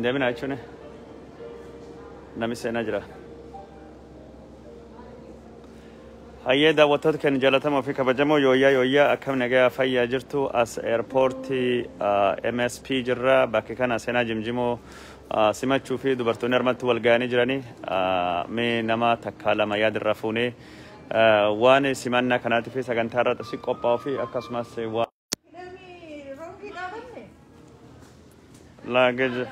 Hin deemina jechuun namni seenaa jira. Hayyee daawwattoota keenya jaallatamoo fi kabajamoo, yooyyaa yooyyaa, akkam nagaa fayyaa jirtu? As airportii MSP jirra. Bakki kana seenaa jimjimoo simachuu fi dubartoonni armatti wal ga'anii jiranii. Mee nama takka lama yaadirraa fuunee waan simannaa kanaatii fi sagantaa irratti si qophaa'uu fi akkasumas waan luggage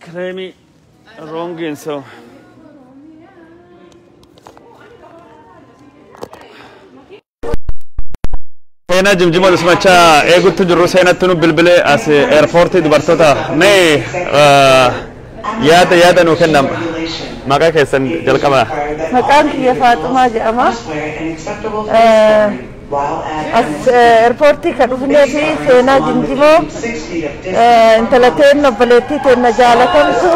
claimii wrongiin so Seenaa jimjimoo simachaa eegutti jirru. Seenatti nu bilbilee as airportii dubartoota. Mee yaada nuu kennam. Maqaa keessan jalqaba. Maqaan kiyya Faaxumaa jedhama. As airportii kan dhufnee fi seenaa jimjimoo intala teen, obboleettii teenna jaalatamtu.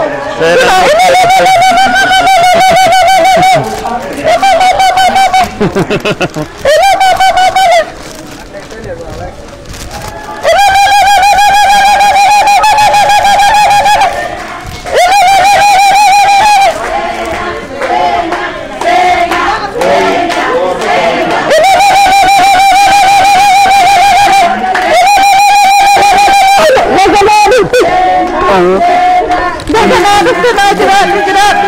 Baganaa dhufte, naa jiraadhu, jiraadhu.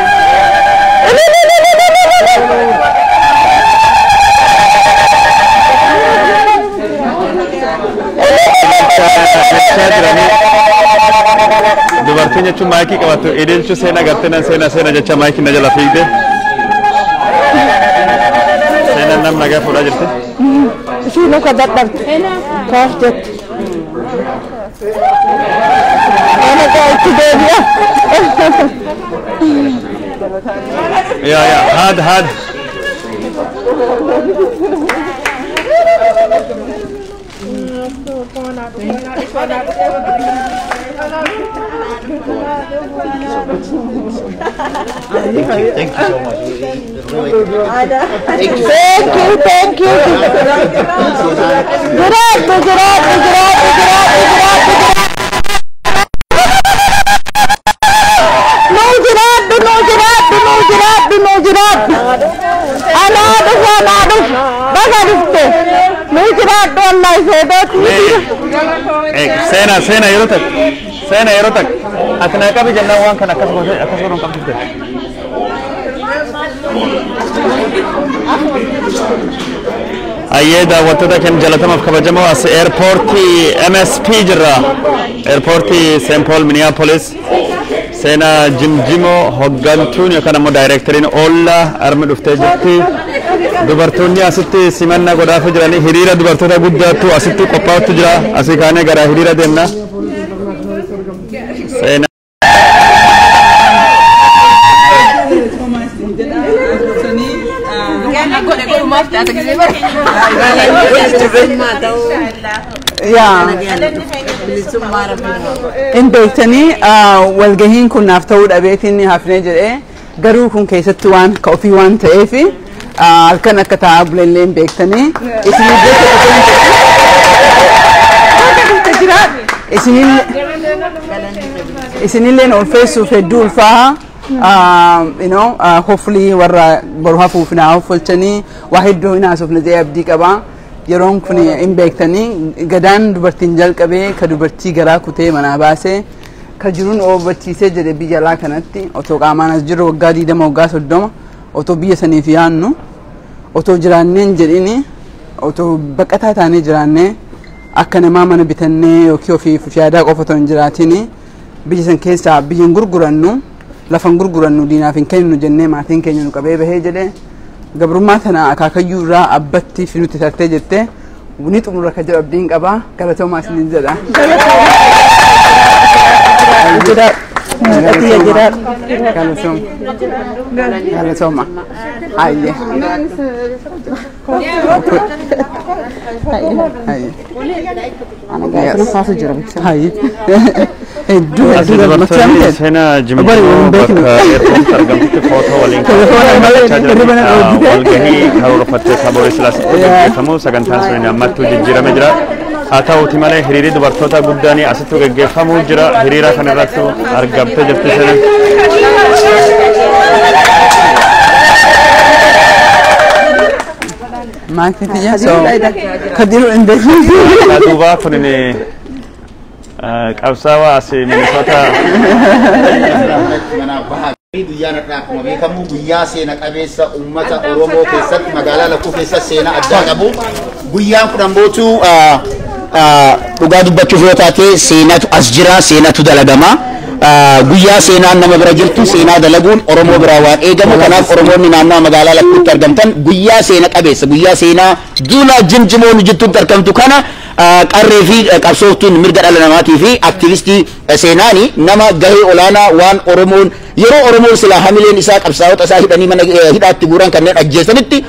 Jechaa jiranii dubartiin jechuun maayikii qabattu ililchu seenaa gartee nan seenaa seenaa jecha maayikii na jala fiigde. Seenaan nam nagaa fuudhaa jirti. Isiin akka dadhabte kaaf jette. Ana gaa itti deebi'a. Yaa yaa, haad haad. Thank you so much. Really, Thank you, thank you. Jiraadhu, jiraadhu, jiraadhu, jiraadhu, jiraadhu, jiraadhu. Nuu jiraadhu, nuu jiraadhu, nuu jiraadhu, nuu jiraadhu. Anaa dhufu, anaa dhufu. Baga dhufte. Nuu jiraadhu, wallahi seedooti. Seenaa, seenaa yeroo takka, seenaa yeroo takka ati naa qabi jennaan waan kana akkas gootee akkas godhuun qabdu turte. Hayyee daawwattoota keenya jalatamaaf kabajamoo, as airportii MSP jirra. Airportii St. Paul, Minneapolis. Seenaa jimjimoo hoggantuun yookaan ammoo daayireekteriin Oollaa armi dhuftee jirti. Dubartoonni asitti simannaa godhaafii jiranii, hiriira dubartoota guddaatu asitti qophaa'utu jira. Asii kaanee gara hiriira deemna. Seenaa. Yaa hin beektanii, walgahiin kun naaf ta'uu dhabeetiin hafnee jedhee, garuu kun keessatti waan ka ofii waan ta'eef halkan akka taa'aa bulellee hin beektanii isinii jecha isinilleen ulfeessuuf hedduu ulfaaha. Hopefully warra boru hafuuf naa holchanii waa hedduu hin haasofne jedhee abdii qaba. Yeroon kun hin beektanii, gadaan dubartiin jalqabee ka dubartii garaa kutee manaa baasee ka jiruun oobachiisee jedhe. Biyya alaa kanatti otoo qaamaan as jirru waggaa 20, waggaa 30 otoo biyya saniif yaannu, otoo jiraanneen jedhini, otoo baqataa taanee jiraannee, akka namaa mana bitannee yookiin ofiif yaadaa qofa otoo hin jiraatini, biyya san keessaa biyya hin gurgurannu, lafa hin gurgurannu, diinaaf hin kenninu jennee maatiin keenya nu qabee bahee jedhe. Gabrummaa tana akaakayyuu irraa abbatti fi nuti tartee jettee ni xumura ka jedhu abdiin qabaa. Galatoomaa isiniin jedha. Galatooma. Galatooma. Hayyee. Hayyee. Hayyee. Hedduu Asii hedduu dubartoonni gammachuu. seenaa jimjimoo bakka airport argamtutti footoo waliin Telefoona malee gochaa hirriba na jiran. dhoowwite. Walgahii karoorfattee kaboori silaasitti gaggeeffamu sagantaan sun ammattuu jijjiiramee jira. Haa ta'uuti malee hiriirri dubartoota guddaan asitti gaggeeffamuu jira. Hiriira kana irratti argamtee jirti seenaan. Maakni tiyya so kadiru hin beekne. Duuba kun qabsaawaa as Minnesota. Guyyaan har'aa akkuma beekamu guyyaa seena qabeessa uummata Oromoo keessatti, magaalaa Lakkuu keessatti seenaa addaa qabu. Guyyaan kun ammootu dhugaa dubbachuuf yoo taate, seenatu as jira, seenatu dalagama. Guyyaa seenaan nama bira jirtu seenaa dalaguun Oromoo biraa waan eegamu. Kanaaf Oromoonni naannoo magaalaa Lakkuutti argamtan, guyyaa seena qabeessa, guyyaa seenaa duula jimjimoon jirtutti argamtu kana, qarree fi qabsooftuun mirga dhala namaatii fi aktivistii seenaani nama gahee olaanaa waan Oromoon yeroo Oromoon silaa hamileen isaa qabsaa'ota isaa hidhanii mana hidhaatti guuran, kanneen ajjeesanitti,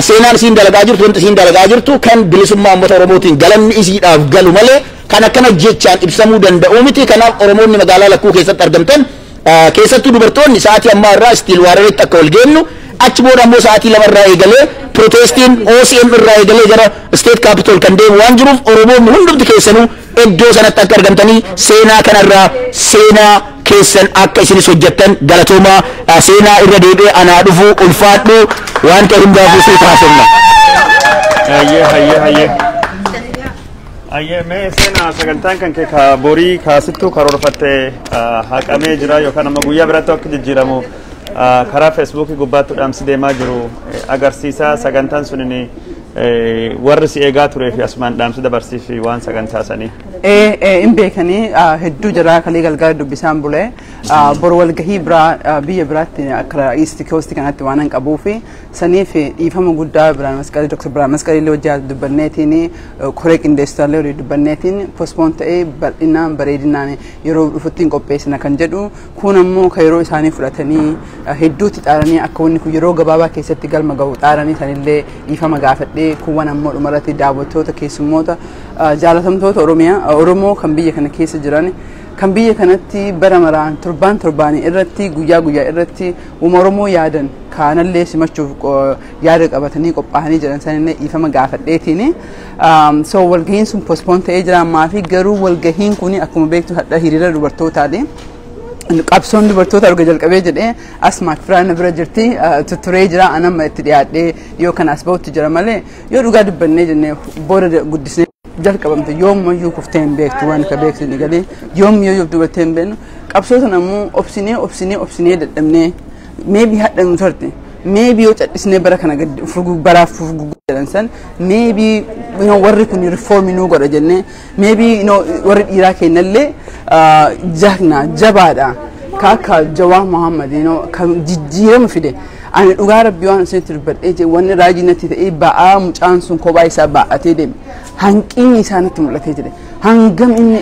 seenaan isiin dalagaa jirtu, wanti isiin dalagaa jirtu kan bilisummaa uummata Oromootiin galanni isiidhaaf galu malee kan akkana jechaan ibsamuu danda'u miti. Kanaaf Oromoonni magaalaa Lakkuu keessatti argamtan, keessattuu dubartoonni, sa'aatii ammaa irraa Stillwateritti akka wal geennu, achi booda ammoo sa'aatii 2 irraa eegalee protestiin OCM irraa eegalee gara State Capitol kan deemu waan jiruuf, Oromoonni hundumti keessanuu iddoo sanatti akka argamtanii seenaa kanarraa seenaa keessan akka isinis hojjettan. Galatoomaa. Seenaa, irra deebi'ee anaa dhufu, ulfaadhu, waan ta'e hundaafuu siif haasofna. Hayyee, hayyee, hayyee. Hayyee, mee seenaa, sagantaan kan kee ka borii kaasittuu karoorfattee haqamee jira yookaan amma guyyaa biraatti akka jijjiiramu karaa Facebookii gubbaatti dhaamsi deemaa jiru agarsiisa. Sagantaan sun warri si eegaa turee fi asumaan dhaamsi dabarsii fi waan sagantaa sanii. Hin beekanii, hedduu jira. Kalee galgala dubbisaan bulee, boru walgahii biraa biyya biraatti akka East Coast kanatti waan hin qabuu fi saniif dhiifama guddaa Biraan Masqalii, Dr. Biraan Masqalii illee wajjin dubbanneetiin, koree qindeessitaallee walii dubbanneetiin, postpone ta'ee bal'inaan bareedinaan yeroo dhufutti hin qopheessina kan jedhu. Kun ammoo kan yeroo isaanii fudhatanii hedduutti xaaranii akka wanni kun yeroo gabaabaa keessatti galma gahu xaaranii, sanillee dhiifama gaafadhee, kuuwwan ammoo dhumarratti daawwattoota, keessummoota, jaalatamtoota Oromiyaa, Oromoo kan biyya kana keessa jiran, kan biyya kanatti bara maraan torbaan torbaanii irratti, guyyaa guyyaa irratti uuma Oromoo yaadan kaanallee simachuuf yaada qabatanii qophaa'anii jiran sanillee dhiifama gaafadheetiin. So walgahiin sun postpone ta'ee jira ammaa fi garuu walgahiin kun akkuma beektu hadha hiriira dubartootaati. Qabsoon dubartoota erga jalqabee jedhee as maakfiraan bira jirti, tutturee jira. Anamma itti dhiyaadhee yoo kana as bahutti jira malee, yoo dhugaa dubbannee jennee booda guddisnee jalqabamte yoommayyuu kuftee hin beektu. Waan ka beektu ni galee yoommayyuu dubartee hin beeknu. Qabsoo sana immoo obsinee, obsinee, obsinee dadhabnee, maybe hadha nu tarte, maybe yoo cadhisnee bara kana gad baraaf furgugu jedhan san, maybe warri kun reform nuu godha jennee, maybe warri dhiiraa kennallee jagna jabaadha ka akka Jawaar Muhammad kan jijjiirama fide. Ani dhugaa Rabbii waan isinitti dubbadhee jedhe, wanni raajii natti ta'ee, ba'aa mucaan sun kophaa isaa baa'atee deeme, hanqinni isaa natti mul'atee jedhe, hangam inni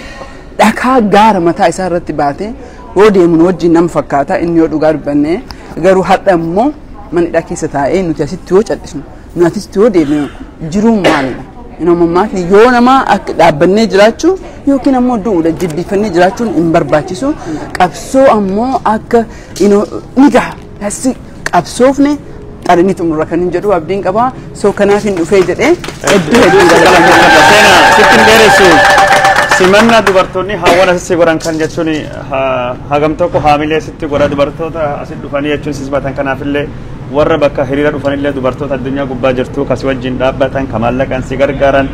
dhakaa gaara mataa isaa irratti baatee yoo deemu nu wajjin nama fakkaata inni yoo dhugaa dubbannee. Garuu hadha immoo mana hidhaa keessa taa'ee, nuti asitti yoo cal'isnu, nuti asitti yoo deemnu, jiruun maalidha? Mammaakni yoo nama akka dhaabbannee jiraachuu yookiin ammoo du'uudha, jilbiifannee jiraachuun hin barbaachisu. Qabsoo ammoo akka ni gaha. Qabsoofne xarinii xumurra kan hin jedhu abdiin qaba. So kanaaf hin dhufee jedhee hedduu hedduu. Seenaa, sitti hin dheeressu. Simannaa dubartoonni hawwan asitti godhan kan jechuun hagam tokko haamilee sitti godha, dubartoota asitti dhufanii jechuun sisbatan, kanaafillee warra bakka hiriira dhufanillee, dubartoota addunyaa gubbaa jirtu kasi wajjin dhaabbatan, ka maallaqan si gargaaran,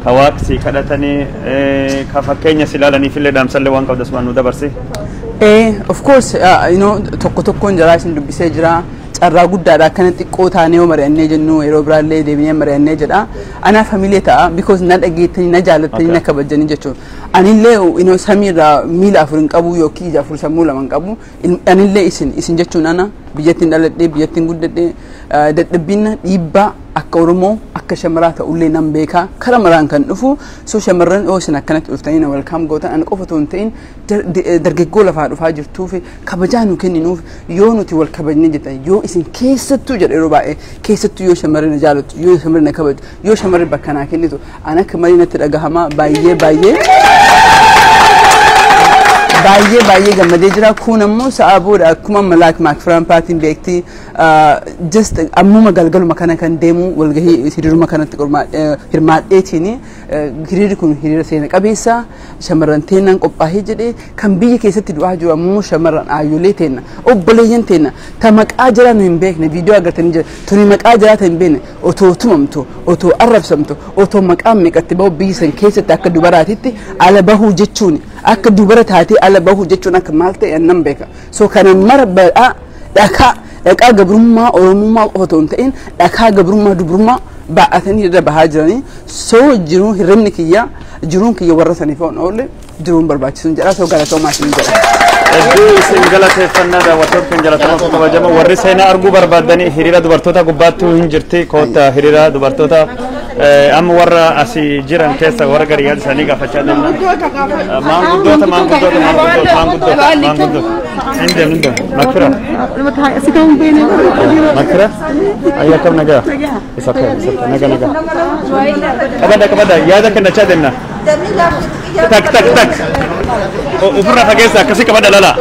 ka waaq si kadhatanii, ka fakkeenya si ilaalaniifillee dhaamsallee waan qabdu asumaan nu dabarsi. Of course, tokko tokkoon jaraa isin dubbisee jira. Carraa guddaadha akkana xiqqoo taanee yoo mari'annee jennu, yeroo biraallee deebinee mari'annee jedha. Anaaf hamilee ta'a because na dhageettanii, na jaallattanii, na kabajanii jechuudha. Anillee samiirraa miila afur hin qabu yookiin ija afur, sammuu lama hin qabu. Anillee isin jechuun ana biyyattiin dhaladhee, biyyattiin guddadhee, dadhabbina dhiibbaa akka Oromoo, akka shamaraa ta'ullee nan beekaa, kara maraan kan dhufu. So shamarran yoo isin akkanatti dhuftanii na welcome gootan, ana qofa otoo hin ta'in dargaggoo lafaa dhufaa jirtuuf kabajaa nu kenninuuf, yoo nuti wal kabajnee jettan, yoo isin keessattuu jedha yeroo baay'ee, keessattuu yoo shamarri na jaalattu, yoo shamarri na kabaju, yoo shamarri bakka naa kennitu, ana akka malee natti dhagahama. Baay'ee baay'ee Baay'ee baay'ee gammadee jira. Kun ammoo sa'a booda akkuma Malaak Maakfiraan paatiin beekti, just ammuma galgaluma kana kan deemu walgahii hiriiruma kanatti hirmaadheetiin, hiriirri kun hiriira seena qabeessa, shamarran teennan qophaa'ee jedhee, kan biyya keessatti du'aa jiru ammoo shamarran aayyolee teenna, obboleeyyan teenna ta maqaa jiraa nu hin beekne. Viidiyoo agartanii jira tuni, maqaa jiraa ta hin beekne, otoo tumamtu, otoo arrabsamtu, otoo maqaan meeqatti bahu biyya san keessatti, akka dubaraatitti ala bahuu jechuun, akka dubara taatee ala bahuu jechuun akka maal ta'e annan beeka. So kana mara badhaa dhakaa dhaqaa gabrummaa Oromummaa qofa otoo hin ta'in, dhakaa gabrummaa dubrummaa baa'atanii irra bahaa jiranii. So jiruun hirribni kiyya, jiruun kiyya warra saniif waan oolle jiruun barbaachisuun jedha. So galatoomaa isin jedha. Hedduu isin galateeffannaa. Daawwattoota kan jaallatamoo kabajamoo, warri seenaa arguu barbaaddanii hiriira dubartoota gubbaattuu hin jirti, koota hiriira dubartoota. Amma warra asii jiran keessa warra gari yaada isaanii gaafachaa deemna. Maanguddoota, maanguddoota, maanguddoota, maanguddoota, maanguddoota. Hin deemu, hin deemu. Makfira. Makfira. Ayyaa, akkam nagaa? Isa okay, isa okay. Nagaa, nagaa. Qabadha, qabadha, yaada kennachaa deemna. Tak tak tak. Ofirraa fageessa, akkasii qabadha lala.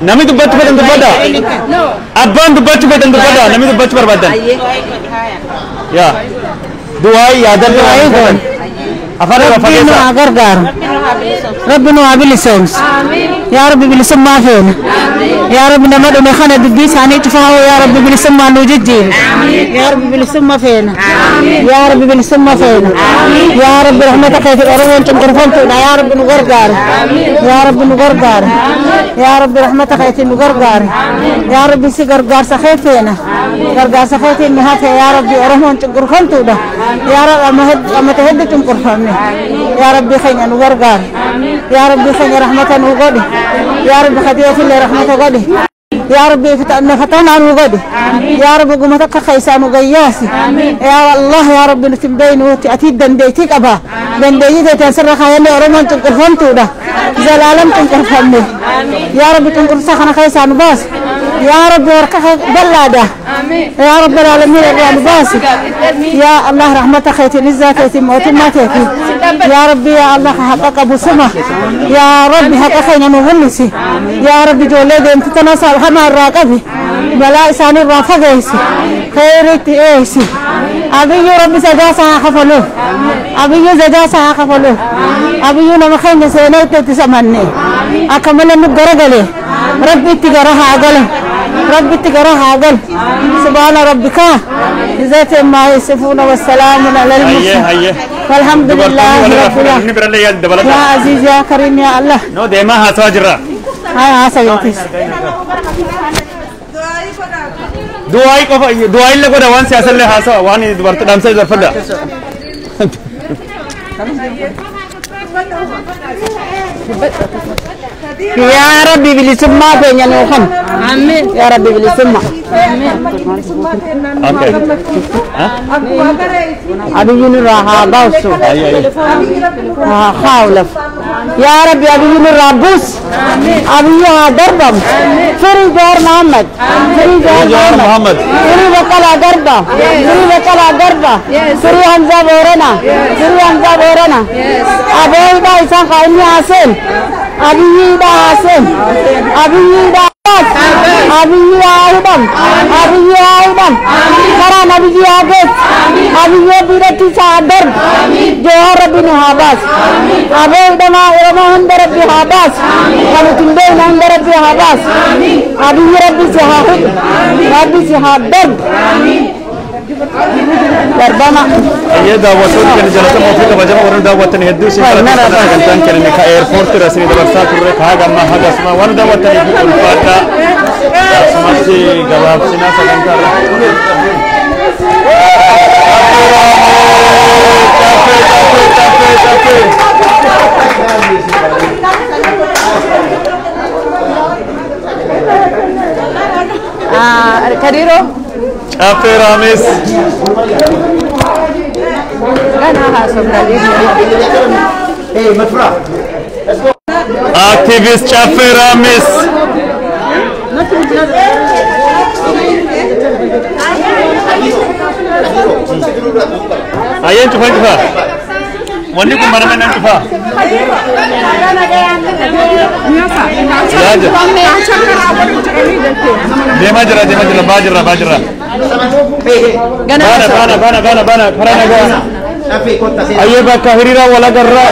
Namni dubbachuu fedhan dubbadha. Abbaan dubbachuu fedhan dubbadha. Namni dubbachuu barbaadan. Yaa. Du'aa yaadadha. Afaan irraa Rabbi nu fageessa. Haa gargaaru. Rabbi nu haa bilisoomsu. Yaa Rabbi, bilisummaa feena. Yaa Rabbi, nama dhume kana dubbii isaanii cufaa, yaa Rabbi, bilisummaa nu jijjiiri. Yaa Rabbi, bilisummaa feena. Yaa Rabbi, bilisummaa feena. Yaa Rabbi, rahmata keetiin Oromoon cunqurfamtuudha. Yaa Rabbi, nu gargaari. Yaa Rabbi, nu gargaari. Yaa Rabbi, rahmata keetiin nu gargaari. Yaa Rabbi, si gargaarsa kee feena. Gargaarsa keetiin nu hafe. Yaa Rabbi, Oromoon cunqurfamtuudha. Yaa Rabbi, ammata hedduu cunqurfamne. Yaa Rabbi keenya, nu gargaari. Yaa Rabbi keenya, rahmata nu godhi. Yaa Rabbi, khadiya rahmata godhi. Yaa Rabbi, nafatanaa nu godhi. Yaa Rabbi, guma takka keessaa nu gayyaasi. Yaa Allah, yaa Rabbi, nuti hin beeynuuti, ati dandeettii qaba. Dandeettii teeteen sirra kaayannee, Oromoon cunqurfamtuudha. Zalaalam cunqurfamne. Yaa Rabbi, cunqursa kana keessaa nu baasi. Yaa Rabbi, harka bal'aadha. Yaa Rabbi العالمين, irraa nu baasi. Yaa Allah, rahmata keetiin, izzaa keetiin, mootummaa keetiin. Yaa Rabbi, yaa Allah, haqa qabu suma. Yaa Rabbi, haqa keenya nu mul'isi. Yaa Rabbi, ijoollee deemtu tana hamaa irraa qabi. Balaa isaanii irraa fageessi. Kheyriitti eeysi. Abiyyu Rabbi sajaa haa kafalu. Abiyyu sajaa haa kafalu. Abiyyu nama keenya seenee itti samanne. Akka malee nu garagale. Rabbi itti gara haa galu. Rabbi itti gara haa galu. سبحان ربك ذات ما يصفون والسلام على Hayyee, المرسلين. hayyee. والحمد لله Dubartoonni رب walirraa العالمين. inni birallee yaada dabalata. يا عزيز يا كريم يا الله. No, deemaa haasawaa jirra. هاي عسيتي. Du'aa qofa, du'aa illee godha, waan siyaasallee haasawa, waan dubartii dhaamsa dabarfadha. Yaa Rabbi, bilisummaa keenya nuu kan. Yaa Rabbi, bilisummaa. Okay. Abiyyi nurraa haa baasu. Hayyee, hayyee. Haa haawlaf. Yaa Rabbi, Abiyyi nurraa buus. Abiyyi haa darbamu. Free Jawar Muhammad. Free Jawar Jawar Muhammad. Muhammad. Free Baqqalaa Garba. Free Baqqalaa Garba. Free Hamza Boorana. Free Hamza Boorana. Abooyidhaa isaan haa inni haaseen. Abiyyiidhaa haaseen. Abiyyiidhaa. Abiyyi haa hidhamu. Abiyyi haa hidhamu. Karaan Abiyyi haa geessu. Abiyyi biiratti isaa haa darbu. Jawaar Rabbi nu haa baasu. Aboo hidhamaa Oromoo hunda Rabbi haa baasu. Kan nuti hin beekne hunda Rabbi haa baasu. Abiyyi Rabbi si haa hidhu. Rabbi si haa darbu. Darbama. Hayyee, daawwattoonni kan jaallatamoo fi kabajamoo, warra daawwattan hedduu isin galateeffannaa. Sagantaan keenya ka airport irra isinii dabarsaa turre ka haga ammaa haga asuma waan daawwattaniif ulfaadhaa. Asumatti gabaabsinaa sagantaa irra. Caffee, caffee, caffee, caffee. Kadiroo. Caffee Raames. Ganaa haasofna. Hey, Mafra. Activist Caffee Raames. Hayyeen, cufan cufa. Wanni kun baname nan dhufa. Yaa. Deemaa jira, deemaa jira, baa jirra, baa jirra. Baana, baana, baana, baana, baana, karaa nagaa. Ayyee, bakka hiriira wal agarraa.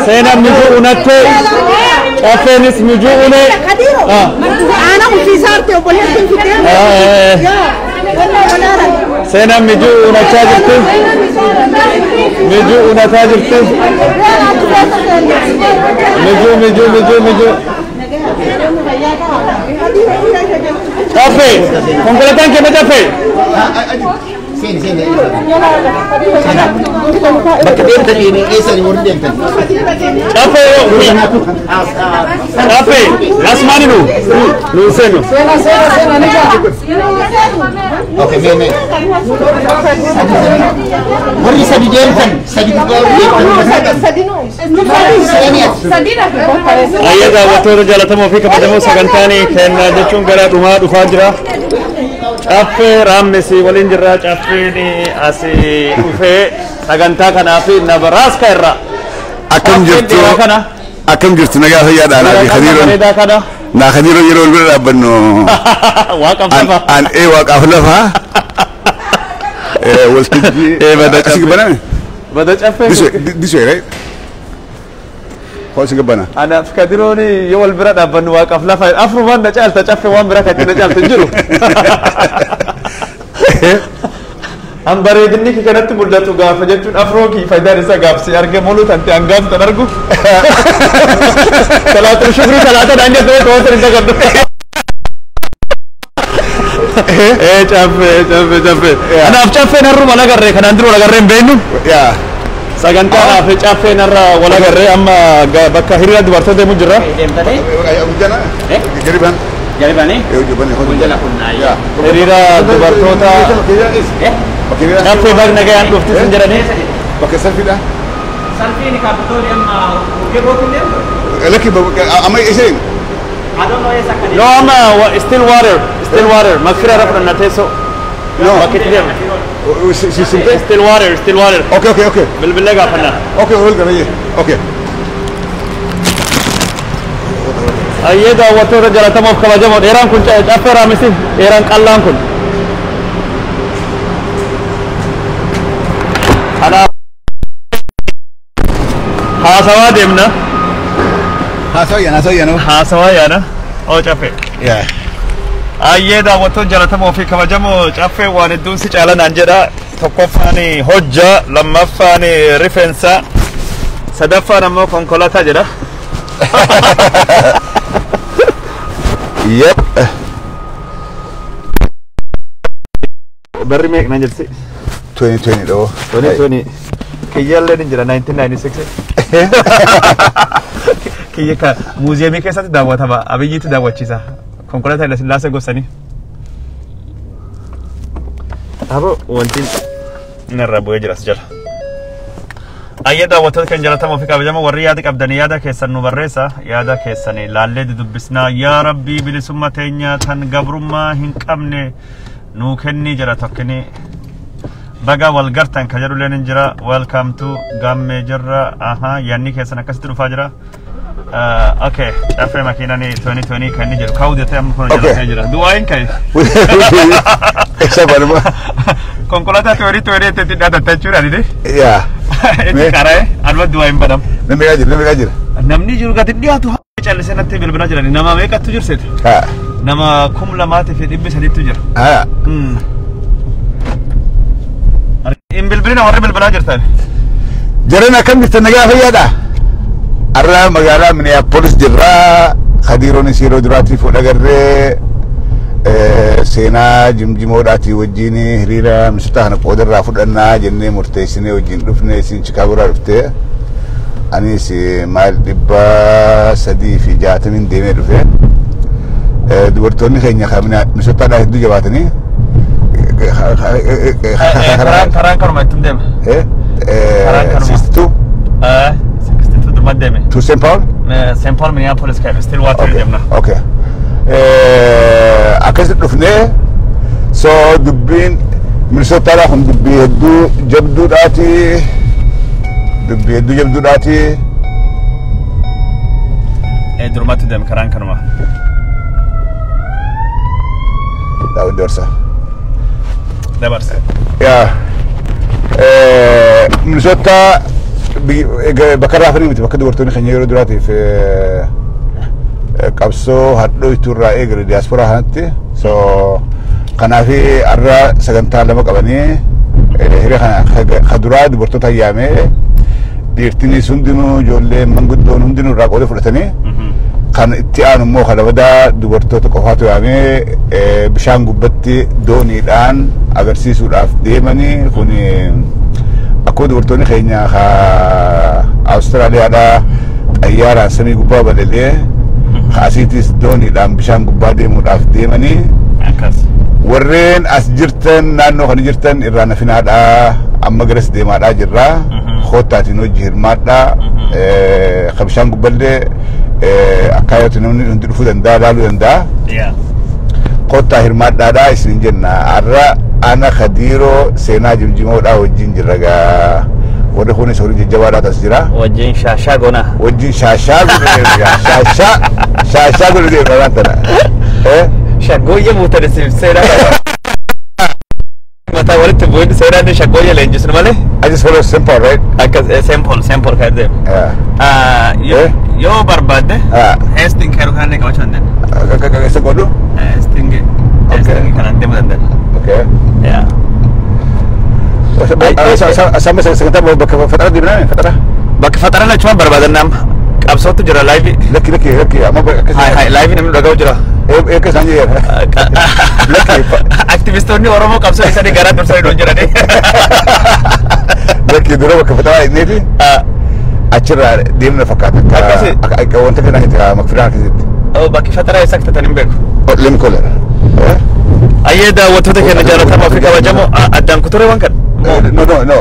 Seenaan mijuu unattee, caffeenis mijuu une. Ana ofiisaarti obboleettiin fidee. Seenaan mijuu unachaa jirti. Mijuu unataa jirti. Mijuu, mijuu, mijuu, mijuu. Caffee, konkolaataan keenya caffee. Seeni, seeni. Bakka deemtan eessani warri deemtan? Caffee yoo. Caffee, asmaani nu. Nu seenu. Okay, mee mee. Warri sadi deemtan, sadi gubbaa warri deemtan. Seeni ati. Ayyee, daawwattoota jaallatamoo fi kabajamoo, sagantaan keenya jechuun gara dhumaa dhufaa jira. Caffee raammisii waliin jirra. Caffeen asii dhufee sagantaa kanaaf Nebraska irraa. Akkam jirtu? Dhiiraa kana. Akkam jirtu? Nagaa fayyaadha. Naa fi Khadiiroon. Bareedaa kana. Naa Khadiiroon yeroo wal bira dhaabbannu. Waaqaaf lafa. An ee waaqaaf lafa. Waltajjii. Ee, bada Asii caffee. baname? Bada caffee. This way, this way, right? Hoo asii gabbana. Anaaf Kadiroon yoo wal bira dhaabbannu waaqaaf lafa afrumaan na caalta. Caffee waan bira kan na caaltu hin jiru. An bareedinni kee kanatti mul'atu gaafa jechuun afroo kii faayidaan isaa gaafsi arge moluu tante hangaaf tan argu. Salaatul shukrii salaata dhaan jettee to'atu hin dagaddu. Ee, caffee, caffee, caffee. Anaaf caffeen har'uma agarree, kanaan dura wal agarree hin beeknu. Yaa. Sagantaadhaaf caffeen har'a wal agarree, amma bakka hiriira dubartoota deemu jirra. Guddaana? Gadi baan. Gadi baanii? Ee, hojii Jala kunnaa. Hiriira dubartoota. Caffee, baga nagayaan dhufti sin jedhanii. Bakka salfiidha. Salfiin Capitol amma bukkee bootillee. Lakki, amma isheen. I don't know eessa akka No, amma still water, still water. Makfira irra fudhanna teessoo. No. Bakki itti deemna. Simtee? Still water, still water. Okay. Bilbilee gaafanna. Okay, ol gabayyee. Okay. Ayyee, daawwattoota jaallatamoof kabajamoo, dheeraan kun caffee raamisi, dheeraan qallaan kun. Kanaaf haasawaa deemna. Haasawaa haasawaa yaana. Haasawaa yaana. Oo, caffee. Yaa. Ayyee, daawwattoota jaallatamoo fi kabajamoo, caffee waan hedduun si caalanaan jedha. Tokkoffaan hojja, lammaffaan rifeensa, sadaffaan ammoo konkolaataa jedha. Yep. Barri meeqa nan jirti? 2020 dhoo. 2020. Kiyyaallee ni jira 1996. Kiyya ka muuziyeemii keessatti daawwatama. Abiyyiitu daawwachiisa. Konkolaataa Haile Sillaasee gorsanii. Abo, wanti narraa bu'ee jira as jala. Ayyee, daawwattoota kan jaallatamoo fi kabajamoo, warri yaada qabdanii yaada keessan nu barreessa. Yaada keessan laallee dubbisnaa. Yaa Rabbii, bilisummaa teenya tan gabrummaa hin qabne nuu kenni jedha tokkini. Baga wal gartan ka jedhulleen hin jira. Welcome to gammee jirra. Aha, yaanni keessan akkasitti dhufaa jira. Okay, caffee makiinaan 2020 kan inni jedhu kaa'u jettee amma kun jallatee jira. Du'aayin ka'e. Eessa banuma? Konkolaataa 2020 itti dhaadatta jechuudha dide. Yaa. Itti qara'e anuma du'aayin banam. Namni meeqa jira? Namni meeqa jira? Namni jiru gadi dhiyaatu callisee natti bilbilaa jiran, nama meeqattu jirseeti? Haa. Nama 2300tu jira. Haa. Hin bilbilina warri bilbilaa jirtan. Jareen, akkam jirtan? Nagaa fayyaadha? Har'a magaalaa Minneapolis jirra. Khadiiroonis yeroo duraatiif fuudha agarree seenaa jimjimoodhaatii wajjin hiriira misoota kana qoodarraa fudhannaa jennee murteessinee wajjin dhufne. Isin Chikaagoorraa dhuftee, anis maayil 360n deemee dhufe. Dubartoonni keenya misootaadhaa hedduu jabaatanii. Karaan kanuma ittiin deema. Karaan kanuma. 62. 62 dhuma deeme. To St. Paul? St. Paul, Minneapolis kan still water deemna. Okay. Akkasitti dhufnee, so dubbiin Minnesotaadhaa kun dubbii hedduu jabduudhaati. Dubbii hedduu jabduudhaati. Durumatti deem karaan kanuma. Daawwin dabarsa. Dabarsa. Yaa Minnesota bakka raafanii miti bakka dubartoonni keenya yeroo duraatiif qabsoo hadhooytuu irraa eegale diyaasporaa kanatti. So kanaaf har'a sagantaa lama qabanii hiriira kana ka duraa dubartoota yaamee dhiirtinis hundinuu ijoollee manguddoon hundinuu irraa qooda fudhatanii kan itti aanu immoo kan labadaa dubartoota qofaatu yaamee bishaan gubbatti dooniidhaan agarsiisuudhaaf deemanii kun akkuma dubartoonni keenya ka Awustiraaliyaadhaa xayyaaraan samii gubbaa balali'ee asiitis dooniidhaan bishaan gubbaa deemuudhaaf deemanii warreen as jirtan naannoo kana jirtan irraa nafinaadhaa amma garas deemaadhaa jirraa koottaatiin hojii hirmaadhaa ka bishaan gubballee akkaayyooti namni hundi dhufuu danda'a laaluu danda'a. Kottaa hirmaadhaadhaa isin jenna har'a ana Khadiiroo seenaa jimjimoodhaa wajjin jirra gaa warri kunis horii jajjabaadhaa tas jira. Wajjin shaashaa goona. Wajjin shaashaa godhu deemna shaashaa shaashaa godhu deemna waan tana. Shaggooyye buutan isin seenaa. Mataa walitti bu'in seenaan shaggooyye leenjisnu malee. I just follow simple, right? Akkas simple simple kan deemu. Yoo barbaadde Hastings kan kan qabachuu dandeenya. Isa godhu? Hastings Hastings kanaan deemuu dandeenya. Okay. Yeah. Sama sagantaa bakka faxara deemnaa faxara? Bakka faxara lachumaan barbaadan nama qabsootu jira laayivi. Lakki lakki lakki amma akkas. Hai hai laayivi namni dhaga'u jira. Akka isaan jedhan. Lakki. Aktivistoonni Oromoo qabsoo isaanii garaa dursanii nuun jirani. Lakki dura bakka faxaraa inneeti. Achirraa deemna fakkaata. Akkasi. Akka wanta kana itti makfiraan akkasitti. Bakki faxaraa eessa akka ta'an hin beeku. Let me call her. Ayyee daawwattoota keenya jaallatamoo fi kabajamoo addaan kuturee waan kana. No, no, no.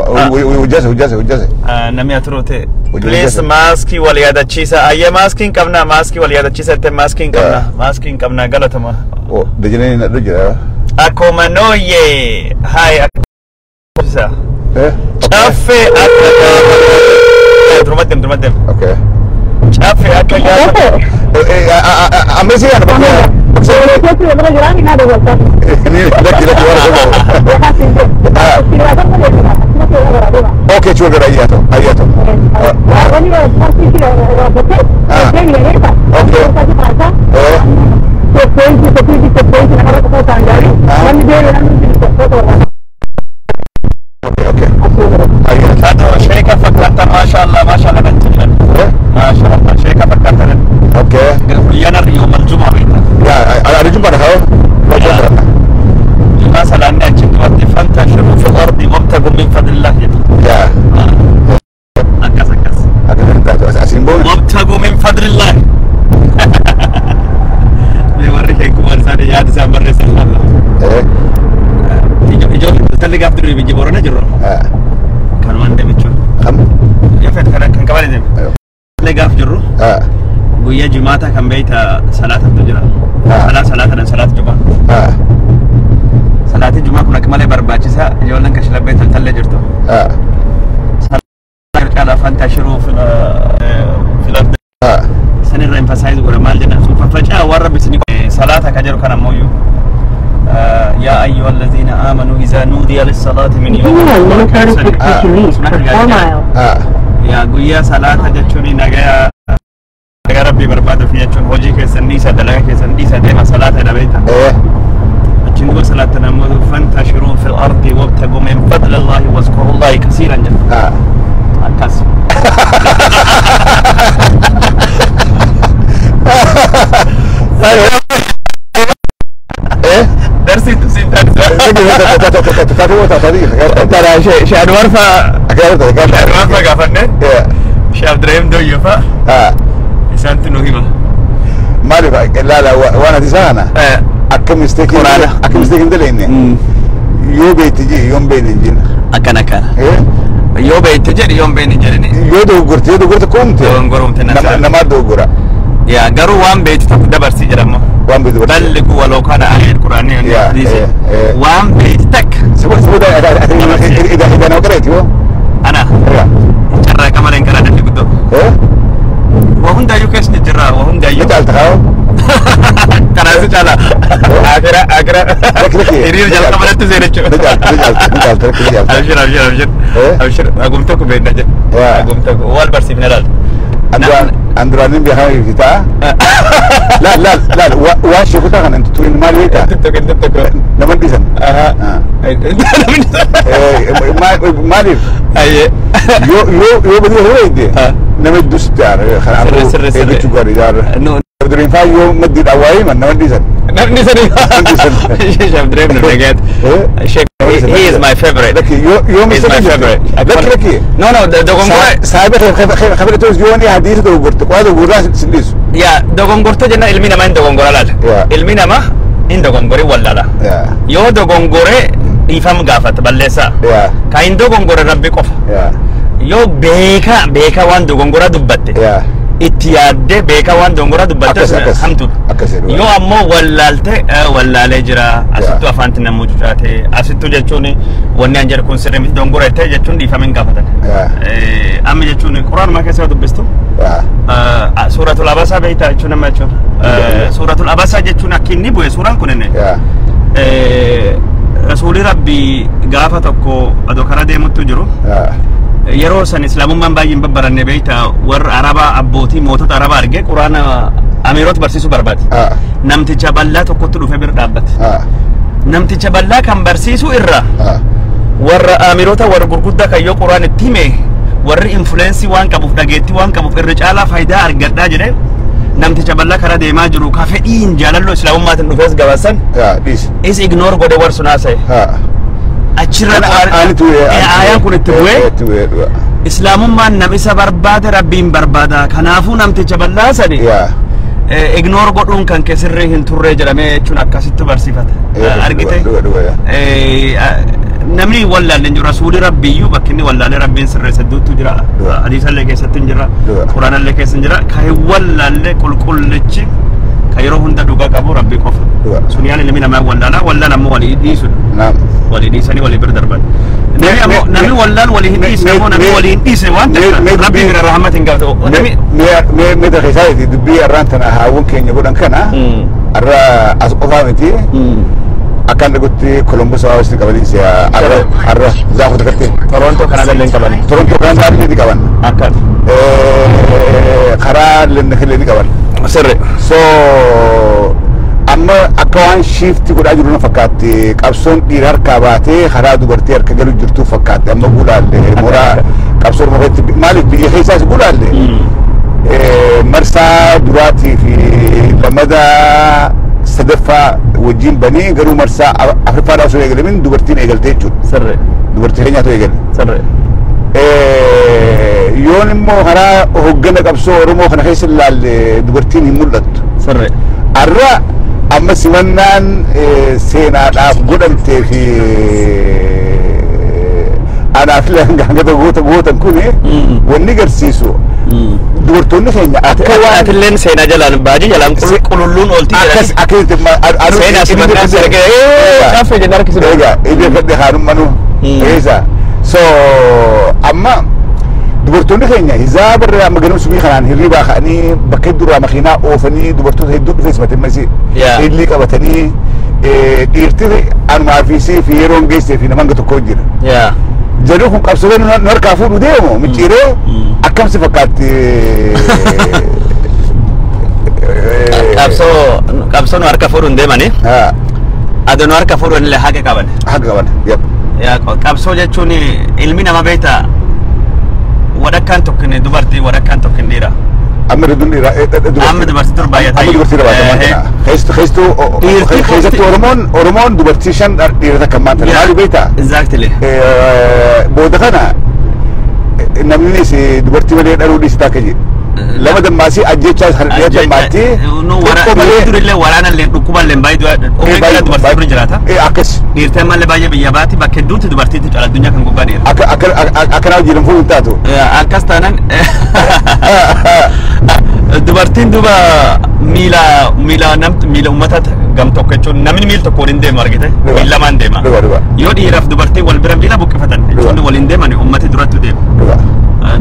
Hojjase, hojjase, hojjase. Namni aturuu ta'e. Please maaskii wal yaadachiisa. Ayyee maaskii hin qabnaa maaskii wal yaadachiisa jettee maaskii hin qabnaa. Maaskii hin qabnaa galatama. Dajaneen hin adda jira. Akkuma nooyyee. Haay. Caffee akka gaafa. Durumatti deem durumatti deem. Okay. Caffee akka gaafa. Amma si yaada bakka. Lakki lakki warra Okay, chuga ayyato ayyato. Okay. Okay, okay. Ayyato. Sheeka fakkaata maashaallah maashaallah kan jedhan. Maashaallah sheeka fakkaata. Okay. Guyyaan har'a yoomal jumaa beekta. Ya, ada jumpa dah kau. Jumaa salaanni achi duratti fantashiru fil ardi wabtagu min fadlillah jedhu. Ya. Akkas akkas. Akkas taatu asiin boona. Wabtagu min fadlillah. Mee warri keekumaan isaanii yaada isaan barreessan laalla. Ijoollee talli gaaf durii biyya Boorana jirru. Kanumaan deemichuun. Kam? Yoo fedhe kan qaban deemu. Talli gaaf jirru. Guyyaa jimaata kan beeyta salaatatu jira. Salaata salaata jumaa. Salaatii jumaa kun akka malee barbaachisaa ijoolleen kan shilabbee taltallee jirtu. Salaata caalaa fantashiruu filadha. Sanirra emphasize godha maal jedhan sun faffacaa warra bisni salaata ka jedhu kan ammoo يا أيها الذين آمنوا إذا نودي للصلاة من يوم يا guyyaa salaata jechuun nagaya nagaa rabbii barbaaduuf jechuun hojii keessan dhiisa dalagaa keessan dhiisa deema salaata dha beekta. Achiin duuba salaata namoota fantashiruu fil ardi wabtagu min fadli Allahi wazkuru Allahi kasiiran jedha. Akkas. Darsi siin taasisa. Tara shee Anwar faa. Anwar faa gaafanne. Shee Abdirahim Dooyyoo faa. Isaantu nu hima. Maaliif laala waan ati sana akka mistake akka mistake hin dalagne yoo beekte jee yoo hin beekne hin jenna. Akkana akkana. Yoo beekte jedhi yoo hin beekne hin jedhini. Yoo dogoggorte yoo dogoggorte koomte. Dogoggorumte Namaa dogoggora. Yaa garuu waan beektu tokko dabarsii jedhamu. Waan beektu dabarsii. Balligu waloo kana ayeel quraanii hadiisi. Waan beektu takka. Sibu ida nama qareeti hoo. Ana. Carraa qaba. Kira. Hiriir jalqabalatti seene jechuudha. Ni caalta. Abshir abshir abshir. Abshir hagum tokko beekna jedhe. Hagum tokko wal barsiifne laal. Anduraan hin beekamu ibsitaa. Laal laal laal waan sheekutaa kana hin turin maal beektaa? Tokko. Nama dhiisan. Maaliif? Yoo badii hoo eegde nama hedduu sitti aara. Kanaafuu eeggachuu gaarii jaarra. Abdurrahim faa yoo maddiidhaan waa himan nama dhiisan. Namni sani. Sheikh Abdurrahim nu dhagaat. Sheikh, he is my favorite. Lakki yoo He is my favorite. Lakki. No, dogongora. Saahiba khabira ta'us yoo inni hadiisa dogoggorte qodaa dogoggoraa sin dhiisu. Yaa dogongortoo jenna ilmi namaa hin dogongora laala. Ilmi namaa hin dogongore wallaala. Yoo dogongore dhiifama gaafata balleessaa. Ka hin dogongore Rabbi qofa. Yoo beekaa beekaa waan dogongora dubbatte. Itti yaaddee beekaa waan dogongora dubbatte hamtuudha. Yoo ammoo wallaalte wallaalee jira asittuu afaanti namuu cucaate asittuu jechuun wanni an jedhu kun sirrii miti dogongora jettee jechuun dhiifama hin gaafatan. Amma jechuun quraanuma keessa yoo dubbistu suuratul abasaa beektaa jechuun nama jechuun suuratul abasaa jechuun akka inni bu'e suuraan kun inni rasuulli Rabbii gaafa tokko adoo karaa deemuttu jiru. Yeroo san islaamummaan baay'ee hin babbaranne beektaa warra arabaa abbootii mootota arabaa argee quraana amiirota barsiisuu barbaade. Namticha bal'aa tokkotti dhufee bira dhaabbate. Namticha bal'aa kan barsiisuu irra warra amiirota warra gurguddaa kan yoo quraan itti hime warri influensii waan qabuuf dhageettii waan qabuuf irra caalaa faayidaa argadhaa jedhee namticha bal'aa karaa deemaa jiru ka fedhiin jaalalloo islaamummaatiin dhufees gabaasan is ignore godhe warra sun haasa'e. Achirra ayaan kun itti bu'ee islaamummaan nam isa barbaade Rabbiin barbaada kanaafuu namticha bal'aa sani ignore godhuun kan keessirree hin turree jedhamee jechuun akkasitti barsiifata argite namni wallaalle hin jiru rasuulli Rabbiyyuu bakki inni wallaalee Rabbiin sirreessa hedduutu jira hadiisallee keessatti hin jira quraanallee keessa hin jira ka hin wallaalle qulqullichi ka yeroo hunda dhugaa qabu Rabbi qofa suniyaan ilmi namaa wallaalaa wallaala ammoo walii dhiisudha walii dhiisanii walii bira darban namni wallaan walii hin dhiisne ammoo namni walii hin dhiisne waan ta'eef Rabbi bira rahmat hin qabdu. Mee daqiiqaa dubbii arraan tana haawwan keenya godhan kana arra as qofaa miti akkaan dhagutti Columbus hawaasni qabanii arra zaafota takkatti. Torontoo Kanaadaa illee qaban. Torontoo Kanaadaa illee ni qaban. Akkaan. Karaa illee ni qaban. Sirri. So amma akka waan shiifti godhaa jiru na fakkaatti qabsoon dhiira harkaa baatee karaa dubartii harka galu jirtu fakkaatti amma gulaalle mooraa qabsoo Oromoo keessatti maaliif biyya keessaas gulaalle marsaa duraatii fi lamada sadaffaa wajjin banii garuu marsaa afuraffaadhaa osoo eegalamin dubartiin eegalte jechuudha. Sirri. Dubartii keenyaatu eegale. Sirri. Yoon immoo karaa hoggana qabsoo Oromoo kana keessa ilaalle dubartiin hin mul'attu. Sirri. Arra amma simannaan seenaadhaaf godhamtee fi anaaf hanga goota gootan kun wanni garsiisu dubartoonni keenya akka waan Atilleen seenaa jalaan baajii jalaan qululluun ooltii akkas akkasitti Seenaa simannaan seenaa caaffee jennee harkisine. Egaa inni fedhe haadhummanuu eessa so amma dubartoonni keenya hizaaba irraa amma ganama subii kanaan hirribaa ka'anii bakka hedduurraa makiinaa oofanii dubartoota hedduu dhufee simate masi illee qabatanii dhiirti anumaa fi sii fi yeroon geessee fi nama hanga tokko jira. Jedhu kun qabsoo nu harkaa fuudhu deemu micciiree akkam si fakkaatti. Qabsoo nu harka fuudhu hin deemani. Adoo nu harka fuudhu illee haqa qaban. Haqa qaban. Qabsoo jechuun ilmi nama beektaa wadakkaan tokko dubartii wadakkaan tokko dhiira. Amma dhiira. Amma dubartii torba baay'ata. Amma dubartii baay'ata. Keessattuu keessattuu Oromoon dubartii shan dhiira takka ammaan tana maali beektaa? Exactly. Booda kana namni dubartii malee dhaluu dhiisita akka jedhu. Lama dammaasii ajjechaa kan dhiira dammaatti. Durillee waraanallee dhukkuballee baay'ee umrii kana dubartii bira jiraata. Akkas. Dhiirtee mallee baay'ee biyya baati bakka hedduutti dubartiitti cala addunyaa kan gubbaa dhiira. Akkanaa hojii fuudhu taatu. Akkas taanaan Dubartiin duuba miila miila namti miila uummata gam tokko jechuun namni miil tokko waliin deemu argite miil lamaan deema. Yoo dhiiraaf dubartiin wal bira miila buqqifatan jechuun waliin deeman uummati duratti deema.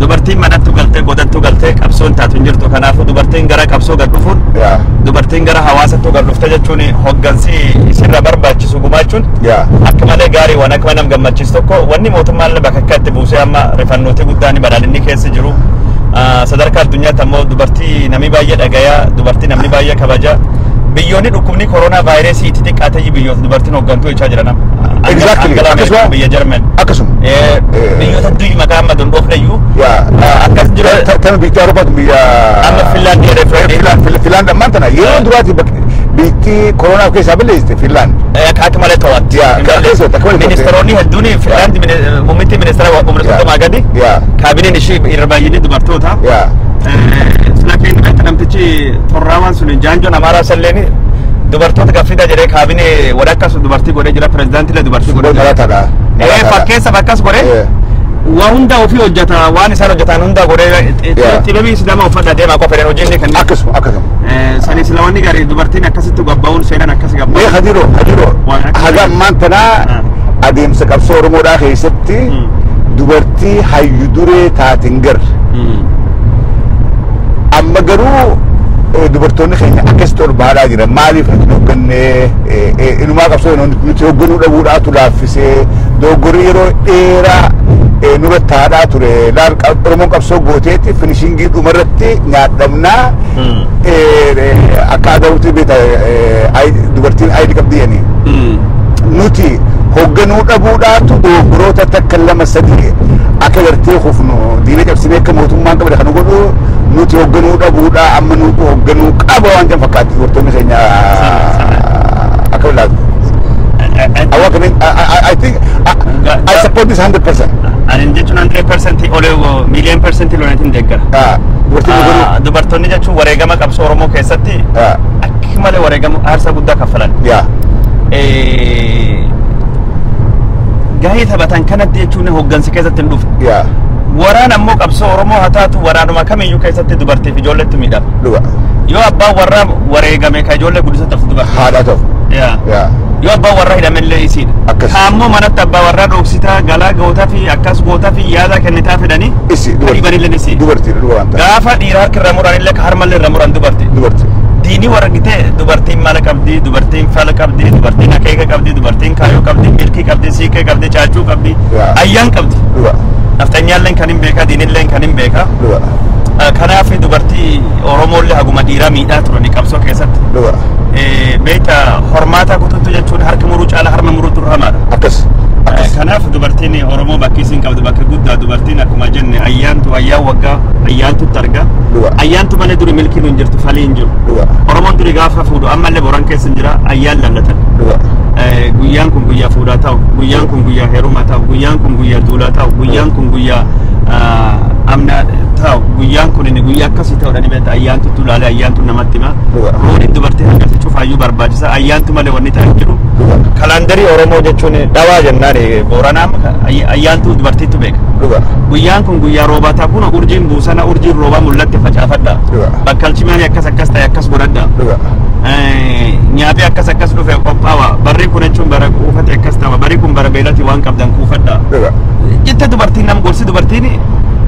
Dubartiin manattu galtee godattu galtee qabsoon taatu hin jirtu. Kanaafuu dubartiin gara qabsoo gad dhufuun dubartiin gara hawaasattu gad dhufte jechuun hoggansi isirra barbaachisu gumaachuun akka malee gaarii waan akka nama gammachiisu tokko wanni mootummaan bakka itti buusee amma rifannooti guddaan badhaadhinni keessa jiru. Sadarkaa addunyaatti ammoo dubartii namni baay'ee dhagayaa, dubartii namni baay'ee kabaja. Biyyoonni dhukkubni koronaa vaayirasii itti xiqqaatee biyyoota dubartiin hooggantuu jechaa jiran. Exactly. Akkasuma biyya Jarman. Akkasuma. Biyyoota addunyaa maqaa amma dondhoofneyyuu. Akkas jira. Tana biyya Awuroopaatu biyya. Amma Finlaand jedhee. Finlaand ammaan tana yeroo duraati biyyi koronaa of keessaa balleessite Finlaand. Akka malee to'atti. Ministeeronni hedduun Finlaand muummitti ministeera umrii 30 gadi. Kaabineen ishee irra baay'inni dubartoota. Silakeen namtichi torraawwan sun jaanjoon amaaraa salleen dubartoota gaffida jedhee kaabinee walakkaa sun dubartii godhee jira pirezidaantiilee dubartii godhee jira. Fakkeessa akkas godhee waa hunda ofii hojjeta waan isaan hojjetan hunda godhee xibabii sidama uffata deemaa qofa fedhan hojiin kan. Akkasuma akkasuma. Sani silawanni gaarii dubartiin akkasitti gabba'uun seenaan akkas gabba'uun. Mee Hadiroo Hadiroo haga ammaan tanaa adeemsa qabsoo Oromoodhaa keessatti dubartii hayyu duree taatiin garre. Amma garuu dubartoonni keenya akkasitti ol baadhaa jiran maaliif nuti hoggannee inumaa qabsoo nuti hogganuu dhabuudhaatu laaffisee dogoggorri yeroo dheeraa nurra taadhaa ture laal Oromoon qabsoo gooteetti finishingii dhumarratti nyaadhamnaa akka adabuutti beekta dubartiin ayidii qabdi jedhanii. Nuti hogganuu dhabuudhaatu dogoggoroota takka lama sadii akka gartee kufnu diina cabsinee akka mootummaan qabde kan godhu nuti hogganuu dhabuudha amma nuti hogganuu qaba waan jedhan fakkaatti dubartoonni keenya akka ilaatu. I think I support this 100%. Ani jechuun 100% olee million percent loonitiin deeggara. Dubartoonni jechuun wareegama qabsoo Oromoo keessatti akka malee wareegama aarsaa guddaa kaffalan. Gahee taphatan kanatti jechuun hoggansi keessatti hin dhufne. Waraan ammoo qabsoo Oromoo haa taatu waraanuma kamiyyuu keessatti dubartiif ijoolleetti miidhama. Yoo abbaan warraa wareegame ka ijoollee guddisa ta'u dubartii. Haadha ta'u. Yoo abbaan warraa hidhamellee isiidha. Kaammoo manatti abbaa warraa dhoksitaa galaa gootaa fi akkas gootaa fi yaada kennitaa fedhanii. Isi dubartii. Isi. Dubartii dhuga waan ta'eef. Gaafa dhiira harka irra muran illee ka harmallee irra muran dubartii. Dubartii. Diinii warra gitee dubartiin mala qabdi, dubartiin fala qabdi, dubartiin akeeka qabdi, dubartiin kaayoo qabdi, milkii qabdi, siiqee qabdi, caacuu qabdi, ayyaan qabdi. Naftanyaalleen kan hin beeka, diinilleen kan hin beeka. Kanaaf dubartii Oromoollee haguma dhiiraa miidhaa turani qabsoo keessatti. Beekta hormaata kututtu jechuun harka muruu caala harma muruutu hamaadha. Akkas. Kanaaf dubartiin Oromoo bakki isiin qabdu bakka guddaa dubartiin akkuma jenne ayyaantu ayyaan waggaa ayyaantutti arga. Ayyaantu malee duri milkiin hin jirtu falii hin jiru. Oromoon duri gaafa fuudhu ammallee boran keessa hin jira ayyaan lallatan. Guyyaan kun guyyaa fuudhaa ta'u, guyyaan kun guyyaa heerumaa ta'u, guyyaan kun guyyaa duulaa ta'u, guyyaan kun guyyaa amna ta'u, guyyaan kun inni guyyaa akkasii ta'uudha ni beekta ayyaantu tulaalee ayyaantu namatti hima. Rooliin dubartii akkasii cufaayyuu barbaachisa ayyaantu malee wanni ta'e hin jiru. Kalaandarii Oromoo jechuun dhawaa jennaan Booranaa ayyaantu dubartiitu beeka. Guyyaan kun guyyaa roobaa ta'a kun urjiin buusana urjiin roobaa mul'atte facaafadha. Bakkalchi maali akkas akkas ta'e akkas godhadha. Nyaatee akkas akkas dhufe qophaawa barri kun jechuun bara kuufate akkas ta'a barri kun bara beelati waan qabdan kuufadha. Jette dubartiin nam gorsi dubartiin